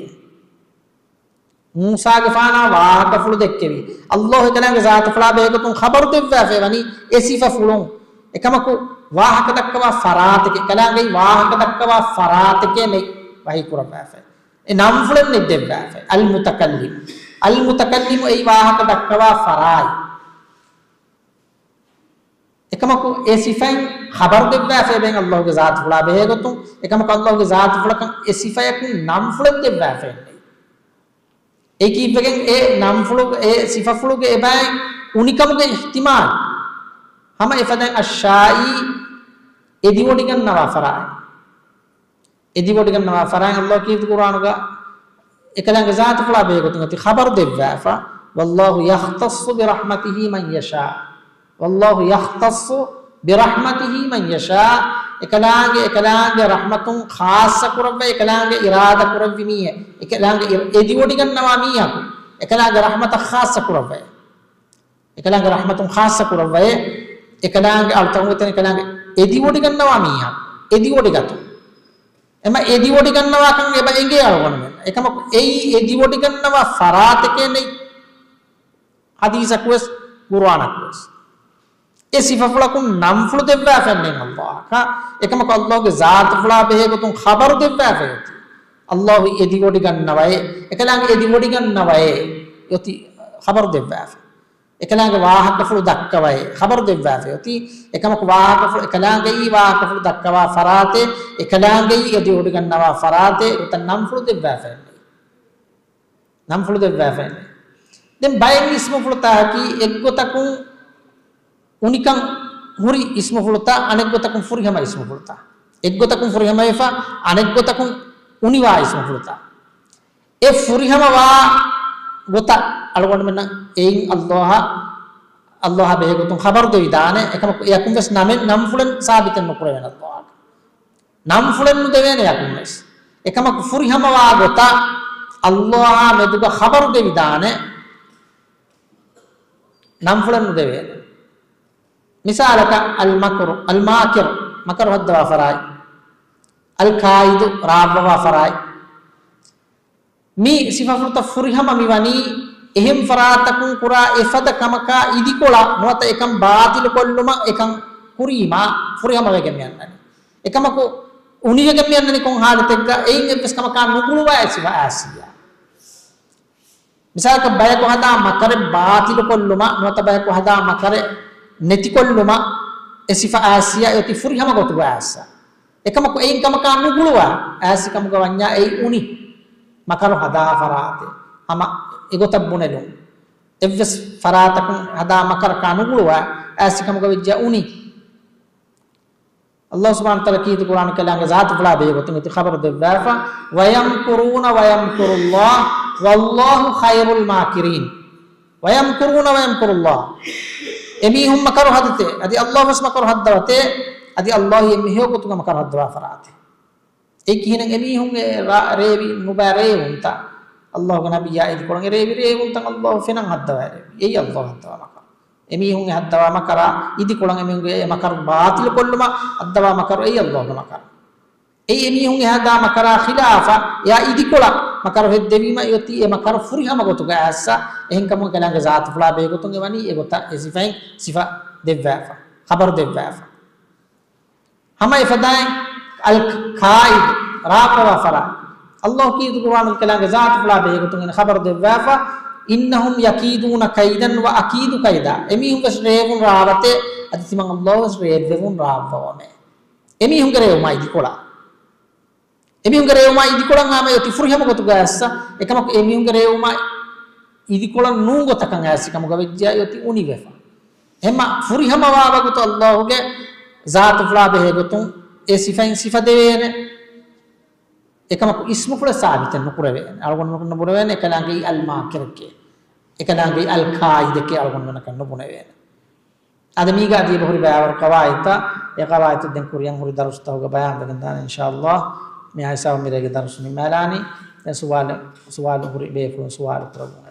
މޫސާގެފާނާ ވާހަކަފުޅު ދެއްކެވި. ﷲ އެކަލާނގެ ޒާތުފުޅާ ބެހޭގޮތުން ޚަބަރު ދެއްވާފައި ވަނީ އެ ސިފަފުޅުން. އެކަމަކު ވާހަކަ ދައްކަވާ ފަރާތެކޭ، އެކަލާނގެއީ ވާހަކަ ދައްކަވާ ފަރާތެކޭ ނެތް ވަޙީ ކުރައްވާފައި. އެ ނަންފުޅެއް ނެތް ދެއްވާފައި. އަލްމުތަކައްލިމު. އަލްމުތަކައްލިމު އެއީ ވާހަކަ ދައްކަވާ ފަރާތް. އެކަމަކު އެ ސިފައިން ޚަބަރު ދެއްވާފައި ވޭން ﷲގެ ޒާތުފުޅާ ބެހޭގޮތުން. އެކަމަކު ﷲގެ ޒާތުފުޅަކަށް އެ ސިފަޔަކުން ނަންފުޅެއް ދެއްވާފައެއް ނެތް. އެ ކީއްވެގެން އެ ނަންފުޅު، އެ ސިފަފުޅުގެ އެބައި އުނިކަމުގެ އިޙްތިމާލު. ހަމަ އެފަދައިން އައްޝާއީ އެދިވޮޑިގަންނަވާ ފަރާތް. އެދިވޮޑިގަންނަވާ ފަރާތް ﷲ ކީރިތި ޤުރުއާނުގަ އެކަލާނގެ ޒާތުފުޅާ ބެހޭގޮތުން އޮތީ ޚަބަރު ދެއްވާފަ. "وَاللَّهُ يَخْتَصُّ بِرَحْمَتِهِ مَن يَشَاءُ." "وَاللَّهُ يَخْتَصُّ بِرَحْمَتِهِ مَن يَشَاءُ." އެކަލާނގެ، އެކަލާނގެ ރަޙްމަތުން ޚާއްޞަ ކުރައްވައި، އެކަލާނގެ އިރާދަ ކުރެއްވި މީހެއް، އެކަލާނގެ އިރ-، އެދިވޮޑިގަންނަވާ މީހަކު، އެކަލާނގެ ރަޙްމަތަށް ޚާއްޞަ ކުރައްވައި. އެކަލާނގެ ރަޙްމަތުން ޚާއްޞަ ކުރައްވައި، އެކަލާނގެ އަޅުތަކުން އެތަން އެކަލާނގެ އެދިވޮޑިގަންނަވާ މީހާ، އެދިވޮޑިގަތުން. އެމަ އެދިވޮޑިގަންނަވާކަން އެބަ އެނގޭ އަޅުގަނޑުމެން. އެކަމަކު އެއީ އެދިވޮޑިގަންނަވާ ފަރާތެކޭ ނެތް ޙަދީޘަކުވެސް، ޤުރުއާނަކުވެސް. އެ ސިފަފުޅަކުން ނަންފުޅު ދެއްވާފައެއް ނެތް ﷲއަކަށް. އެކަމަކު ﷲގެ ޒާތުފުޅާ ބެހޭގޮތުން ޚަބަރު ދެއްވާފައި އޮތީ. ﷲ އެދިވޮޑިގަންނަވައޭ، އެކަލާނގެ އެދިވޮޑިގަންނަވައޭ، އޮތީ ޚަބަރު ދެއްވާފަ. އެކަލާނގެ ވާހަކަފުޅު ދައްކަވައޭ، ޚަބަރު ދެއްވާފައި އޮތީ. އެކަމަކު ވާހަކަފުޅު، އެކަލާނގެއީ ވާހަކަފުޅު ދައްކަވާ ފަރާތެއް، އެކަލާނގެއީ އެދިވޮޑިގަންނަވާ ފަރާތެއް، އެގޮތަށް ނަންފުޅު ދެއްވާފައެއް ނެތް. ނަންފުޅު ދެއްވާފައެއް ނެތް. ދެން ބައެއް އިސްމުފުޅުތަކަކީ އެއްގޮތަކުން އުނިކަން ހުރި އިސްމުފުޅުތައް، އަނެއްގޮތަކުން ފުރިހަމަ އިސްމުފުޅުތައް. އެއްގޮތަކުން ފުރިހަމަވެފަ، އަނެއްގޮތަކުން އުނިވާ އިސްމުފުޅުތައް. އެ ފުރިހަމަވާ ގޮތަށް އަޅުގަނޑުމެންނަށް އެއިން ﷲ، ﷲ ބެހޭގޮތުން ޚަބަރު ދެވިދާނެ. އެކަމަކު އެޔަކުން ވެސް ނަމެއް، ނަންފުޅެއް ސާބިތެއް ނުކުރެވޭނެ ﷲ. ނަންފުޅެއް ނުދެވޭނެ އެޔަކުން ވެސް. އެކަމަކު ފުރިހަމަވާ ގޮތަށް ﷲ މެދުގަ ޚަބަރު ދެވިދާނެ. ނަންފުޅެއް ނުދެވޭނެ. މިސާލަކަށް، އަލްމަކްރު، އަލްމާކިރު، މަކަރު ހައްދަވާ ފަރާތް. އަލްކާއިދު، ރާއްވަވާ ފަރާތް. މި ސިފަފުޅުތައް ފުރިހަމަ މިވަނީ އެހެން ފަރާތަކުން ކުރާ އެފަދަ ކަމަކާ އިދިކޮޅަށް ނުވަތަ އެކަން ބާޠިލުކޮށްލުމަށް އެކަން ކުރީމާ ފުރިހަމަވެގެން މިއަންނަނީ. އެކަމަކު އުނިވެގެން މިއަންނަނީ ކޮން ހާލަތެއްގަ؟ އެއިން އެއްވެސް ކަމަކާ ނުގުޅުވާ އެ ސިފަ އާސިއްޔާ. މިސާލަކަށް ބަޔަކު ހަދާ މަކަރެއް ބާޠިލުކޮށްލުމަށް ނުވަތަ ބަޔަކު ހަދާ މަކަރެއް ނެތިކޮށްލުމަށް އެ ސިފަ އާސިއްޔާ އެ އޮތީ ފުރިހަމަ ގޮތުގަ އާސިއްޔާ. އެކަމަކު އެއިން ކަމަކާ ނުގުޅުވާ އާސިކަމުގަ ވަންޏާ އެއީ އުނި މަކަރު ހަދާ ފަރާތެއް. ހަމަ އެގޮތަށް ބުނެލުން. އެއްވެސް ފަރާތަކުން ހަދާ މަކަރަކާ ނުގުޅުވާ އައިސް ކަމުގަ ވެއްޖެ އުނި. އައްލާހު ސުބްޙާނަހު ވަތަޢާލާ ކީރިތި ޤުރްއާން ކަލާނގެ ޒާތުފުޅާ ބެހޭގޮތުން އޮތީ ޚަބަރު ދެއްވާފަ، "وَيَمْكُرُونَ وَيَمْكُرُ اللَّهُ وَاللَّهُ خَيْرُ الْمَاكِرِينَ." "وَيَمْكُرُونَ وَيَمْكُرُ اللَّهُ." އެމީހުން މަކަރު ހަދަތޭ، އަދި އައްލާހު ވެސް މަކަރު ހައްދަވަތޭ، އަދި އައްލާހު އެންމެ ހެޔޮ ގޮތުގަ މަކަރު ހައްދަވާ ފަރާތެއް. އެއީ ކިހިނެއް؟ އެމީހުންގެ ރާ-، ރޭވި ނުބައި ރޭވުންތައް އައްލާހުގެ ނަބިއްޔާ އިދިކޮޅަށް އެ ރޭވި ރޭވުންތައް އައްލާހު ފެނަށް ހައްދަވާ ރޭވި. އެއީ އައްލާހު ހައްދަވާ މަކަރު. އެމީހުންގެ ހައްދަވާ މަކަރާ އިދިކޮޅަށް އެމީހުންގެ އެ މަކަރު ބާޠިލު ކޮށްލުމަށް ހައްދަވާ މަކަރު އެއީ އައްލާހުގެ މަކަރު. އެއީ އެމީހުންގެ ހަދާ މަކަރާ ޚިލާފަށް އެއާ އިދިކޮޅަށް މަކަރު ހެއްދެވީމަ އެއޮތީ އެ މަކަރު ފުރިހަމަ ގޮތުގަ އައިސް. އެހެންކަމުން ކަލާނގެ ޒާތުފުޅާ ބެހޭގޮތުން އެ ވަނީ އެގޮތަށް އެ ސިފައިން ސިފަ ދެއްވާފަ، ޚަބަރު ދެއްވާފަ. ހަމަ އެފަދައިން އަލް ކާއިދު، ރާއްވަވާ ފަރާތް. އައްލާހު ކީރިތި ޤުރްއާނުގަ ކަލާނގެ ޒާތުފުޅާ ބެހޭގޮތުން އެން ޚަބަރު ދެއްވާފަ، "إِنَّهُمْ يَكِيدُونَ كَيْدًا وَأَكِيدُ كَيْدًا." އެމީހުން ވެސް ރޭވުން ރާވަތޭ، އަދި ތިމަން އައްލާހު ވެސް ރޭއްވެވުން ރާއްވަވަމޭ. އެމީހުންގެ ރޭވުމާ އިދިކޮޅާ. އެމީހުންގެ ރޭވުމާ އިދިކޮޅަށް އާމެ އޮތީ ފުރިހަމަ ގޮތުގަ އައިސް. އެކަމަކު އެމީހުންގެ ރޭވުމާ އިދިކޮޅަށް ނޫން ގޮތަކަށް އައިސް ކަމުގަ ވެއްޖެ އޮތީ އުނިވެފަ. އެހެންމަ ފުރިހަމަވާ ވަގުތު އައްލާހުގެ ޒާތުފުޅާ ބެހޭގޮތުން އެ ސިފައިން ސިފަ ދެވޭނެ. އެކަމަކު އިސްމުފުޅެއް ސާބިތެއް ނުކުރެވޭނެ. އަޅުގަނޑުމެން ނުބުނެވޭނެ އެކަލާނގެއީ އަލް މާކިރެކޭ، އެކަލާނގެއީ އަލް ކާއިދެކޭ އަޅުގަނޑުމެންނަކަށް ނުބުނެވޭނެ. އަދި މީގަ އަދި އެބަހުރި ބައިވަރު ޤަވާއިދުތައް، އެ ޤަވާއިދުތައް ދެން ކުރިއަށް ހުރި ދަރުސްތަކުގަ ބަޔާންވެގެން ދާނެ އިންޝާﷲ. މި ހިސާބުން މިރޭގެ ދަރުސު ނިންމާލާނީ. ދެން ސުވާލު، ސުވާލު ހުރި ބޭފުޅުން ސުވާލު ކުރައްވުން.